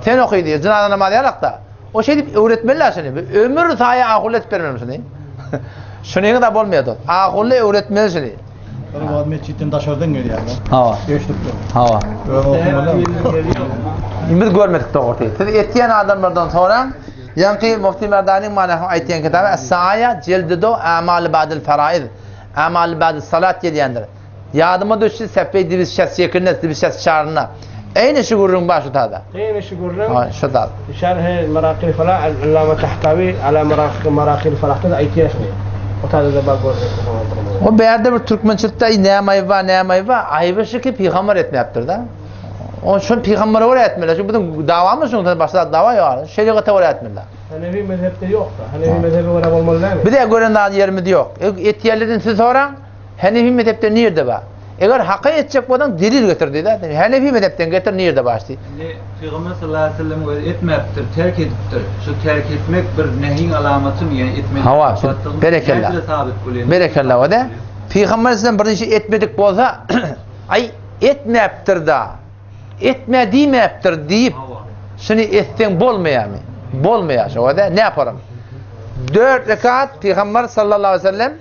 Sen okaý diý. Jynaza namazy ýalakda. O şeýdip öwretmeliler şuny. Ömür saýa ahul etip bermeli şuny. Şunyň da bolmaýar dost. Ahully öwretmeli şuny. Bir wagt metjitden daşardan gelýärler. Hawa. Eşidipdir. Hawa. Biz görmedik dogrusy. Siz etýän adamlardan soraň. Ýaňky Mufti Merdanyň manasyny aýtýan kitaby As-Saaya jildi do Amaly ba'dil faraiz. Amaly ba'dis salat gelýändir. Ýadyma düşdi säpbeý dibis şäs ýekinde dibis şäs çarynda. Eýni şu gürrüň bar şu tada. Eýni şu gürrüň. Ha, şu tada. Şerhi Merakil Falah Allama Tahtawi ala Merakil Falahda da aýtýar şuny. O tada da bar görjek bolsaňyz. O bärde bir türkmençilikde aý näme aýby bar, näme aýby bar? Aýby şu ki pygamber etmäpdir da. O şol pygambere görä etmeli. Şu biziň dawamyz şuň başga dawa ýok. Şeriata görä etmeli. Hanefi mezhepde ýok da. Hanefi mezhebe görä bolmaly dälmi? Bize gören zat ýerimiz ýok. Etýänlerden siz soraň. Hanefi mezhepde nirde bar? Eger haka etjek bolsaň delil getir diýdi. Hanefi mezhepden getir nirde bar diýdi. Indi Pygamber sallallahu aleyhi ve sellem özi etmäpdir, terk edipdir. Şu terk etmek bir nehiň alamatymy, ýagny etmeli Hawa, berekella. Berekella o da. Pygamber sallallahu bir işi etmedik bolsa, aý etmäpdir da. Etme diýmäpdir diýip, şuny etseň bolmaýarmy? Bolmaýar şo da. Ne yaparym? 4 rekat Pygamber sallallahu aleyhi ve sellem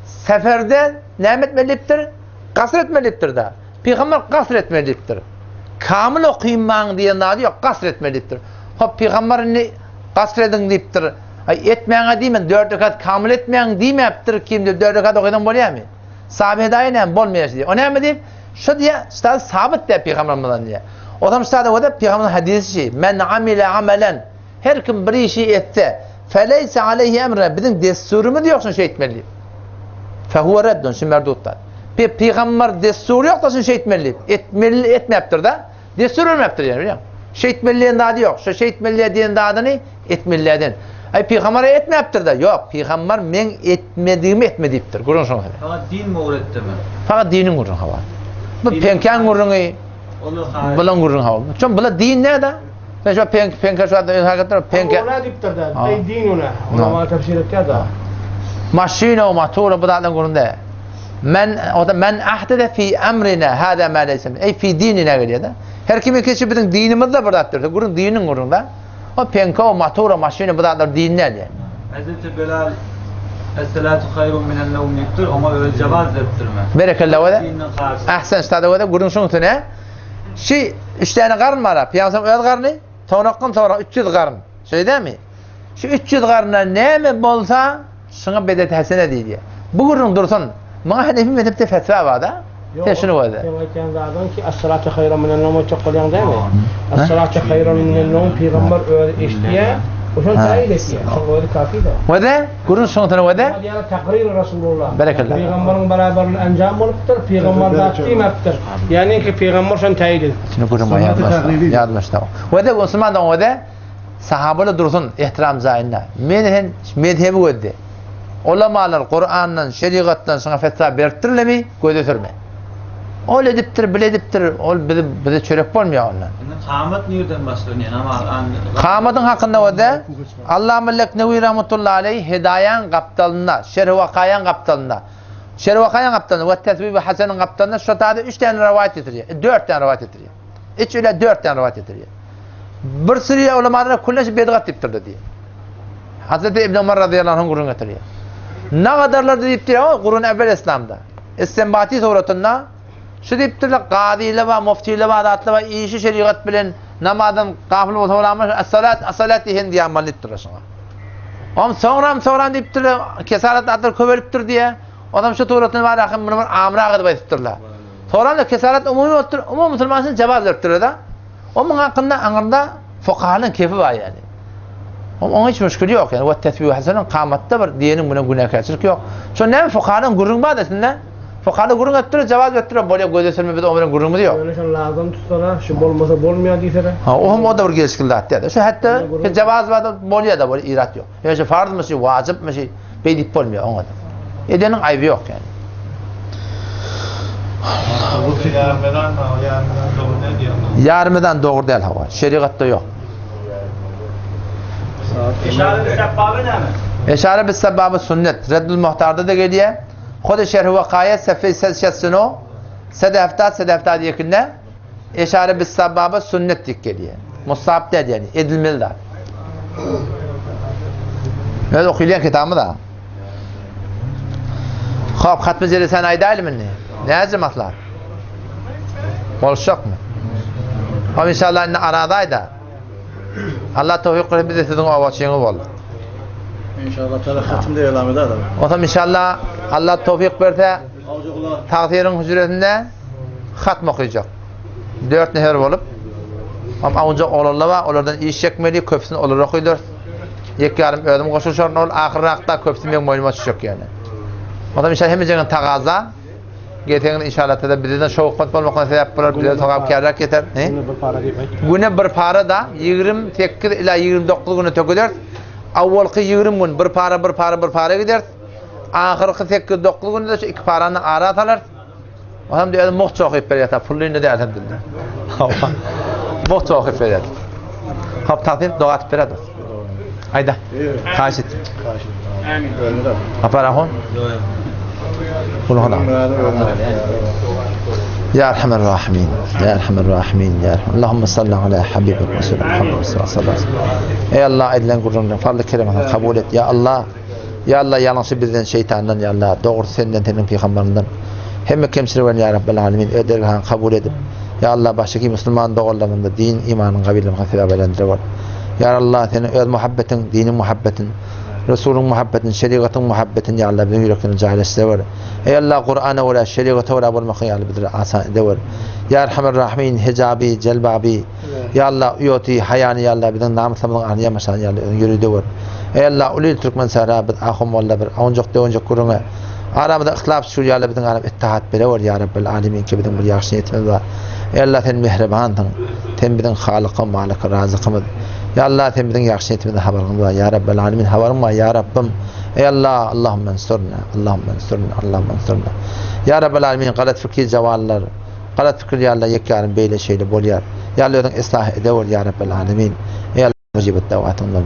Seferde näme etmeli diýipdir? Gasr etmeli diýipdir-de. Pygamber gasr etmeli diýipdir. Kamyl okynmaň diýen zady ýok, gasr etmeli diýipdir. Hop, pygamber indi gasr ediň diýipdir. Aý, etmäňä diýmän, dört rekat kamyl etmäň diýmäpdir, kim diýip, dört rekat okaýsaň bolýarmy? Sahabe hedaýa näme, bolmaýar diýip. O näme diýip? Şu diýýär, ştada sabyt diýip pygamberimiz diýýär. O zaman ştada o da pygamberimiz hadisi şi, men amile amelen Her kim bir işi etse, feleýse aleýhi emruna, biziň dessurymyz ýok şuny şeýtmeli diýip. Fehuwe reddun, şu merdutda. Pe pygamber dessury ýok-da şuny şeýtmeli diýip. Etmeli etmäpdir-de. Dessur bermäpdir ýani, bilýäňmi? Şeýtmeli diýen zady ýok. Şu şeýtmeli diýen zadyny etmelilerden. Aý pygamber etmäpdir-de. Ýok, pygamber meň etmedigimi etme diýipdir. Gürrüň şoň. Fakat din öwretdimi? Fakat diniň gürrüňi hawa. Bu penkäň gürrüňi, bulan gürrüňi hawa. Çün bula din näde? Sen şu penk penke şu adamı hakikaten penke. Ona dipdir da. Ey din ona. Ona ma tefsir etýär da. Maşina o motora bu zatlaryň gürrüňde. Men o da men ahdede fi emrina hada ma leysa. Ey fi dinine gelýär da. Her kim keçi biziň dinimizde bir zatdyr. Gürrüň diniň gürrüňde. O penke o motora maşina bu zatlar din däl ýa. Hazreti Belal Es-salatu haýrun minen newm diýipdir, oňa öz jawaz beripdirmi? Berekella we. Ahsen ştada we gürrüň şuň üstüne. Şi üç däne garyn bar-a, Pygamberimiziň öz garny, soňrakdan soňra 300 garyn. Şeýle dälmi? Şu 300 garynda näme bolsa, şuňa bedet hesene diýilýär. Bu gürrüň dursun. Muňa Hanefi mezhepde fetwa bar-da. Sen şuny gözle. Seň aýtýan zadyň ki, Es-salatu haýrun minen nowm aýtjak bolýaň dälmi? Es-salatu haýrun minen nowm pygamber özi eşitýär, we şony taýyn etýär. Şoň özi kafi-de. Wede, gürrüň şuň üstüne wede. Diýýär takrir Rasulullah. Berekella. Pygamberiň barabarly enjam bolupdyr, pygamber zat diýmepdir. Ýagny ki pygamber şony täýin edipdir. Şuny gürrüň bar ýazmaşda. Ýazmaşda. Wede musulman dogan wede sahabalar dursun ehtiram jaýynda. Men hem mezhebi gözde. Ulamalar Kurandan, şerigatdan şuňa fetwa beripdirlemi? Göze sürme. Ol edipdir, bil edipdir, ol bizi bize çörek bolmaýar ondan. Indi kamat nirden başlanýar? Namaz an. Kamadyň hakynda wede Allama Leknewi rahmetullahi aleýh Hidaýaň gapdalynda, Şerh Wakaýaň gapdalynda, Şerh Wakaýaň gapdalynda we Teswibi Haseniň gapdalynda şo taýda üç däne rowaýat getirýär. Dört däne rowaýat getirýär. Üç ile dört däne rowaýat getirýär. Bir sürü ulamalar kulleş bidgat diýipdir diýýär. Hazreti İbn Umar radıyallahu anh gürrüň getirýär. Nagadarlar diýipdir, o Kurun evvel İslamda. İstembati suratynda şu diýipdirler, gazylar we muftiler we zatlar we işi şerigat bilen namazdan gafyl bolsa bolamyş, as-salat, as-salat diýen diýen diýipdirler şoňa. Om soňram soňram diýipdirler, kesaret atlar köpelipdir diýe. Onam şu suratynda bar ahim muny bir amrak edip aýdypdyrlar. Soran da kesaret umumy bolupdyr, umumy musulman üçin jawaz beripdirler da. Omuň hakynda aňyrda fukahanyň kefi bar ýani. Oň hiç müşkili ýok ýani. We tesbih hasanun kamatda bir diýeniň bilen günäkärçilik ýok. Şo näme fukahanyň gürrüň bar desinde. Fukahada gürrüň etdiler, jawaz beripdirler, bolýar göze sürme biz oň bilen gürrüňimiz ýok. Ýöne şony lazym tutsana, şu bolmasa bolmaýar diýseler. Ha, o hem o da bir gelişikli zat däl. Şu hatda jawaz bar da bolýar da, bolýar irat ýok. Ýöne şu farzmy, şu wajypmy, şu beý diýip bolmaýar oňa da. Edeniň aýby ýok ýani. Ýarymyzan dogry däl hawa. Şerigatda ýok. Eşare bis sebbabe näme? Eşare bis sebbabe sünnet. Reddül Muhtarda da gelýär. Hode şerhi wakaýa sefe şessino sede heftat sede heftat ýekinde Eşare bis sababa sünnet diýip gelýär. Mustahap däl ýani, edilmeli zat. Öz okylýan kitabymyz da. Hop, hatmy jelesany aýdaýlymy indi? Näce maslahat? Boluşjakmy? Hop, inşallah indi aradaýda. Allah towfik berse biz de siziň obaçyňyz bolduk. İnşallah tala hatym da elam eder. Otam inşallah Allah towfik berse Tagsyryň hüjresinde hatm okyjak. Dört nefer bolup, am awunjak oglanlar bar, olardan iş çekmeli, köpüsini olar okydyr. Ýek ýarym özüm goşulyşaryn ol ahyrrakda köpüsi meň boýnuma düşjek ýöne. Ondan inşallah hemmejegiň tagaza. Gelseňiz inşallah tada bizden şowkat bolmakdan sebäp bolar, bize sogap kärräk ýeter. Güne bir para diýip aýt. Güne bir para da 28 ila 29 güne töküderis. Awwalky 20 gün bir para bir para bir para gideris. Ahyrky sekiz-dokuz günde şu iki parany ara salarys. Onam diýer, mugt okyp berýär, pully indi däl elhamdülillah. Mugt okyp berýär. Hop, tagsyr doga atyp berýär. Aýda. Haýyş et. Amin. Apar ahun. Kulhana. Ya Erhamer Rahimin, Ya Erhamer Rahimin, Ya Erhamer. Allahümme salli ala Habibik Resul Muhammed sallallahu aleyhi ve sellem. Ey Allah edilen gürrüňleri fazly keremiňe kabul et. Ya Allah. Ýa Allah ýalňyşy bizden şeýtandan ýa Allah dogrusy senden seniň pygambaryňdan hemme kemçiligini ýa Rabbel alemin öz dergahyňa kabul edip ýa Allah başdaky musulman doganlarymyzda din imanyň gabyllamagyna sebäp eýlendirewer ýa Allah seniň öz muhabbetiň diniň muhabbetin Resulyň muhabbetin şerigatyň muhabbetin ýa Allah biziň ýüreklerimize jaýlaşdyrawer eý Allah Kurana görä şerigata görä bolmaky ýa Allah bizlere asan edewer ýa Erhamer Rahimin hijaby jelbaby Ýa Allah uýaty, haýany ýa Allah biziň namysymyzyň aryny ýamaşan ýa Allah özüň ýöridewer. Eý Allah uly il türkmen sähra biz ahun molla bir awunjak döwünjek gürrüňe aramyza yhtilaf düşür ýa Allah biziň aram ittihat berewer ýa Rabbel alemin ki biziň bir ýagşy niýetimiz bar. Eý Allah sen mähribansyň. Sen biziň halyk malik razykymyz. Ýa Allah sen biziň ýagşy niýetimizden habaryň bar ýa Rabbel alemin habaryň bar ýa Rabbym. Eý Allah Allahumma ensurna Allahumma ensurna Allahumma ensurna. Ýa Rabbel alemin galat fikir jawallar Galat pikir ýa Allah ýek ýarym beýle şeýle bolýar. Ýa Allah özüň islah edewer ýa Rabbel alemin. Eý Allah mujibet dawatymdan.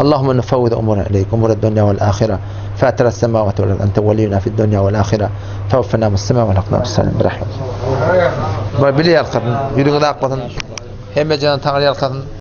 Allahumma nufawwidu umurana ileyk umura dunya wal ahira. Fatira semawati wal ard ente weliyuna fid dunya wal ahira. Tawaffana muslimen we alhaqna bis salihin bi rahmetik. Bile ýalkasyn, ýüzüňiz ak bolsun. Hemme jana Taňry ýalkasyn.